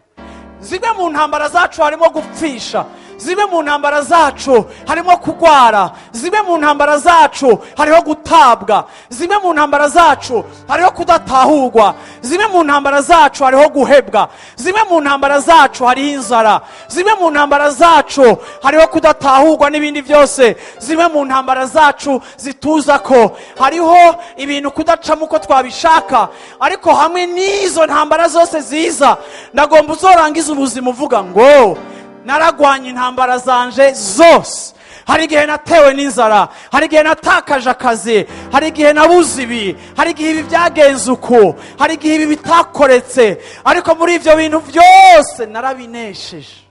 Zimwe mu ntambara zacu harimo gupfisha, zimwe mu ntambara zacu harimo kurwara, zimwe mu ntambara zacu hariho gutabwa, zimwe mu ntambara zacu hariho kudatahurwa, zimwe mu ntambara zacu hariho guhebwa, zimwe mu ntambara zacu hariho inzara, zimwe mu ntambara zacu hariho kudatahurwa n'ibindi byose. Zimwe mu ntambara zacu zituza ko hariho ibintu kudacamo uko twabishaka. Ariko hamwe n'izo ntambara zose ziza, ndagomba uzorangiza ubuzima uvuga ngo: naragwanye intambara zanje zose. Hari igihe natewe n'inzara, hari igihe natakaje akazi, hari igihe nabuze ibi, hari igihe ibi byagenze uku, hari igihe ibi bitakoretse, ariko muri ibyo bintu byose narabinesheje.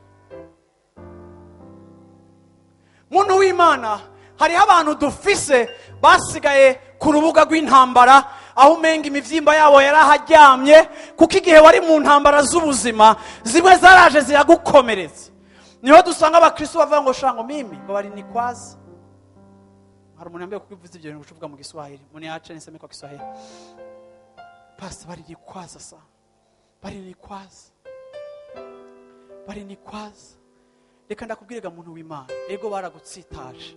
Muntu w'Imana, hariho abantu dufise basigaye ku rubuga rw'intambara, aho umenga imibyimba yabo yaraharyamye, kuko igihe wari mu ntambara z'ubuzima zimwe zaraje ziragukomeretsa. Niho dusanga abakristo bavuga ngo: shango mimi ngo bari nikwazi. Hari umuntu yambaye kubivuza ibyo bintu uvuga mu Kiswahili, muniache niseme kwa Kiswahili. Pastor, balinikwaza sana, balinikwaza, balinikwaza. Reka ndakubwirega muntu w'Imana, ego baragutsitaje,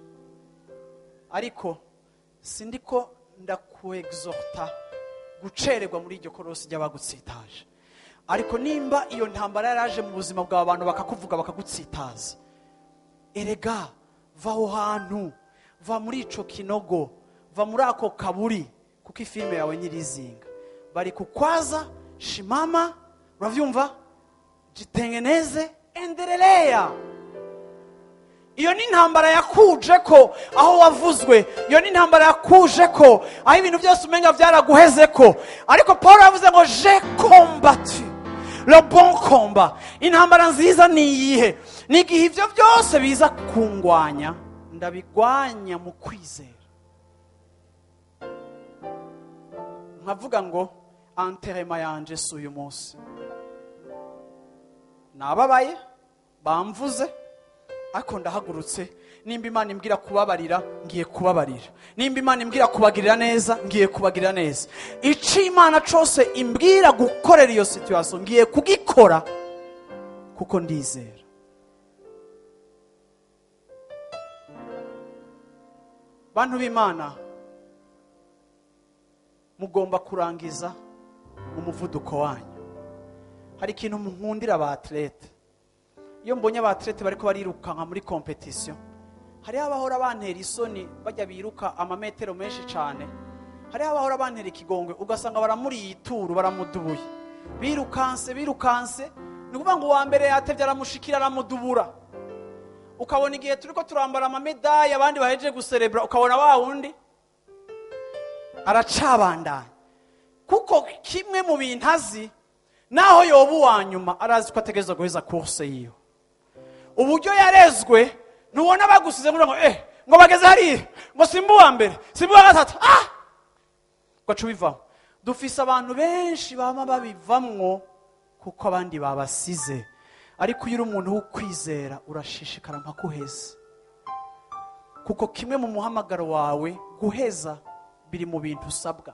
ariko sindiko ndakuexhorta gucererwa muri iryo korosi ry'abagutsitaje. Ariko nimba iyo ntambara yaraje mu buzima bwawe, abantu bakakuvuga bakagutsitaza, erega va aho hantu, va muri ico kinogo, va muri ako kaburi, kuko ifilme yawe nyirizinga. Bari kukwaza, shimama, uravyumva, jitengeneze, endelea. Iyo ni intambara yakuje ko aho wavuzwe, iyo ni intambara yakuje ko aho ibintu byose umenga byaraguheze ko. Ariko Paul yavuze ngo j'ai combattu le bon combat. Intambara nziza ni iyihe? Ni igihe ivyo byose biza kungwanya, ndabigwanya mu kwizera, nkavuga ngo enterrement yanje si uyu munsi, nababaye bamvuze, ariko ndahagurutse. Nimba Imana imbwira kubabarira, ngiye kubabarira. Nimba Imana imbwira kubagirira neza, ngiye kubagirira neza. Ico Imana cose imbwira gukorera iyo situation, ngiye kugikora kuko ndizera. Bantu b'Imana, mugomba kurangiza umuvuduko wanyu. Hari ikintu munkundira aba athlete. Iyo mbonye aba athlete bariko barirukanka muri competition, hariho abahora bantera isoni, bajya biruka amametero menshi cane. Hariho abahora bantera ikigongwe, ugasanga baramuriye ituru, baramudubuye, birukanse birukanse. Ni ukuvuga ngo uwa mbere yatevye aramushikira aramudubura. Ukabona igihe turiko turambara amamedaye, abandi bahejeje guserebra, ukabona wa wundi aracabandanya. Kuko kimwe mu bintu azi, naho yoba uwa nyuma, arazi ko ategerezwa guheza course yiwe. Uburyo yarezwe, ntubona bagusize ngo ngo bageze hariya, ngo simba uwa mbere, simba uwa gatatu, ugaca ubivamo. Dufise abantu benshi bama babivamwo kuko abandi babasize. Ariko iyo uri umuntu w'ukwizera, urashishikara mpaka uheze, kuko kimwe mu muhamagaro wawe guheza biri mu bintu usabwa.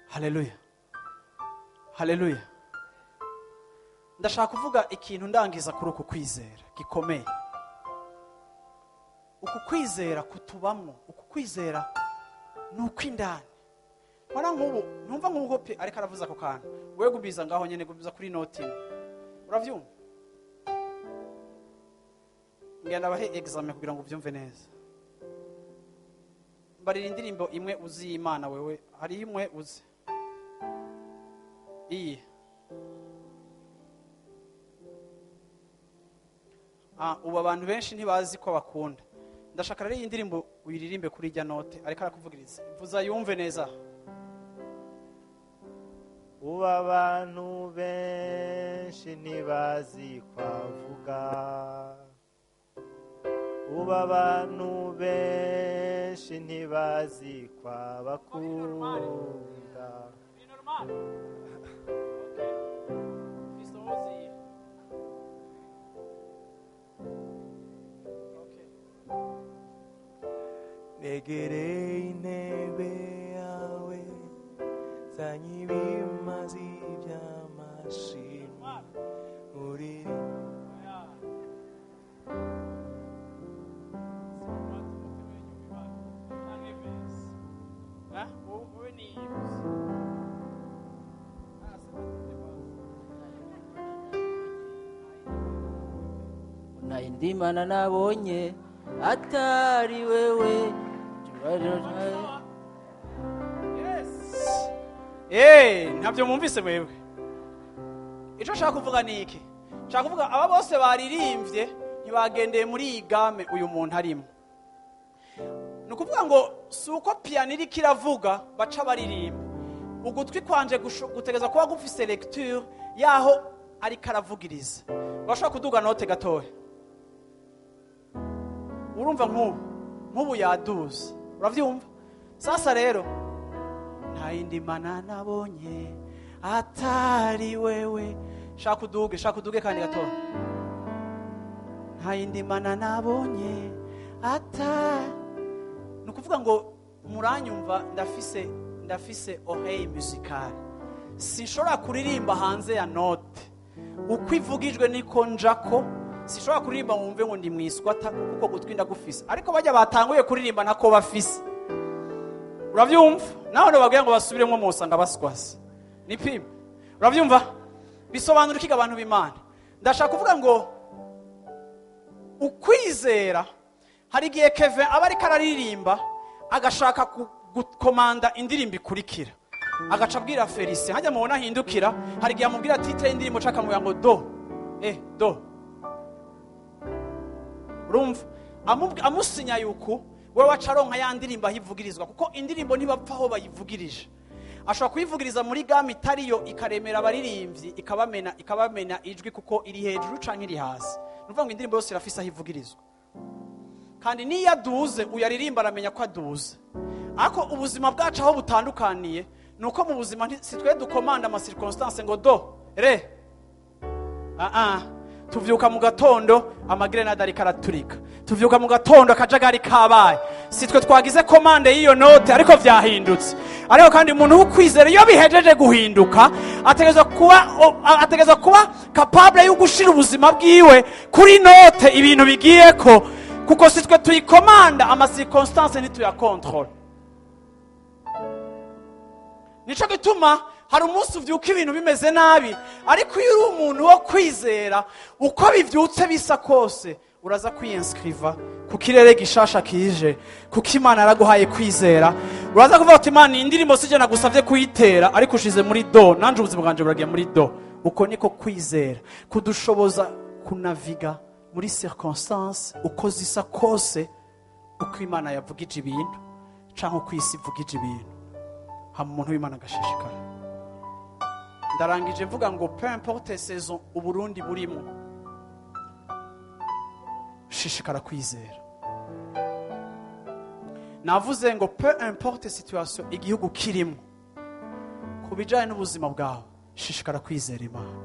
Haleluya, haleluya. Ndashaka kuvuga ikintu ndangiza kuri uku kwizera gikomeye. Uku kwizera kutubamwo, uku kwizera ni ukw'indani. Mara nk'ubu ntumva nk'ubu pe, ariko aravuza ako kantu, wewe gubiza ngaho nyene, gubiza kuri noti imwe. Uravyumva? Ngenda bahe examen kugira ngo uvyumve neza. Mbarira indirimbo imwe uzi y'Imana wewe, hari imwe uzi? Iyi. Ubu abantu benshi ntibazi ko bakunda. Ndashaka rero iyi ndirimbo uyiririmbe kuri ijya note, ariko arakuvugiriza. Vuza yumve neza.
Ubu abantu benshi ntibazi kwavuga, ubu abantu benshi ntibazi kwabakunda.
Negereye intebe yawe, zanye ibimazi by'amashimwe muri.
Ndimana nabonye atari wewe.
Yes. Ntabyo mwumvise mwebwe. Ico nshaka kuvuga ni iki? Nshaka kuvuga aba bose baririmbye ntibagendeye muri iyi game uyu muntu arimo. Ni ukuvuga ngo si uko piano iriko iravuga baca baririmba. Ugutwi kwanje gutegeza kuba gufise lecture yaho ariko aravugiriza. Urashobora kuduga note gatoya. Urumva nk'ubu yaduze. Uravyumva? Sasa rero nta yindi mana nabonye atari wewe. Shaka uduge, shaka uduge kandi gatoya. Nta yindi mana nabonye ata. Ni ukuvuga ngo muranyumva, ndafise oreille musicale. Sinshobora kuririmba hanze ya note. Uko ivugijwe niko njako. Sinshobora kuririmba wumve ngo ndi mwiswata, kuko gutwi ndagufise, ariko bajya batanguye kuririmba ntako bafise. Urabyumva? Nawe bababwira ngo basubiremo, musanga baswase nipime. Urabyumva? Bisobanura ikiga, abantu b'Imana? Ndashaka kuvuga ngo ukwizera, hari igihe Kevin aba ariko araririmba, agashaka gukomanda indirimbo ikurikira, agaca abwira Felicien hajya mubona ahindukira. Hari igihe amubwira titre y'indirimbo, nshaka akamubwira ngo do, do. Urumva amusinya yuko we waca aronka ya ndirimbo aho ivugirizwa, kuko indirimbo ntibapfa aho bayivugirije. Ashobora kuyivugiriza muri gamme itariyo, ikaremera abaririmbyi, ikabamena ijwi, kuko iri hejuru canke iri hasi. Ni ukuvuga ngo indirimbo yose irafise aho ivugirizwa, kandi niyo aduze uyaririmba aramenya ko aduze. Ariko ubuzima bwacu aho butandukaniye ni uko mu buzima si twe dukomanda ama circonstances ngo do, ré. Ah ah, tuvyuka mu gatondo amagrenade ariko araturika, tuvyuka mu gatondo akajagari kabaye. Si twe twagize commande y'iyo note, ariko vyahindutse. Ariko kandi umuntu w'ukwizera, iyo bihejeje guhinduka, ategerezwa kuba capable yo gushira ubuzima bwiwe kuri note ibintu bigiyeko, kuko si twe tuyikomanda. Ama circonstances ntituyakontorora. Nico gituma hari umunsi uvyuka ibintu bimeze nabi, ariko iyo uri umuntu wo kwizera, uko bivyutse bisa kose, uraza kwiyinskriva ku kirere gishasha kije, kuko Imana yaraguhaye kwizera. Uraza kuvuga uti: "Imana, iyi ndirimbo sije nagusavye kuyitera, ariko ushize muri do, nanje ubuzima bwanje buragiye muri do." Uko niko kwizera kudushoboza kunaviga muri circonstance uko zisa kose, uko Imana yavugije ibintu canke uko isi ivugije ibintu. Hama umuntu w'Imana agashishikara. Ndarangije mvuga ngo peu importe saison Uburundi burimo, shishikara kwizera. Navuze ngo peu importe situation igihugu kirimo ku bijyanye n'ubuzima bwawe, shishikara kwizera Imana.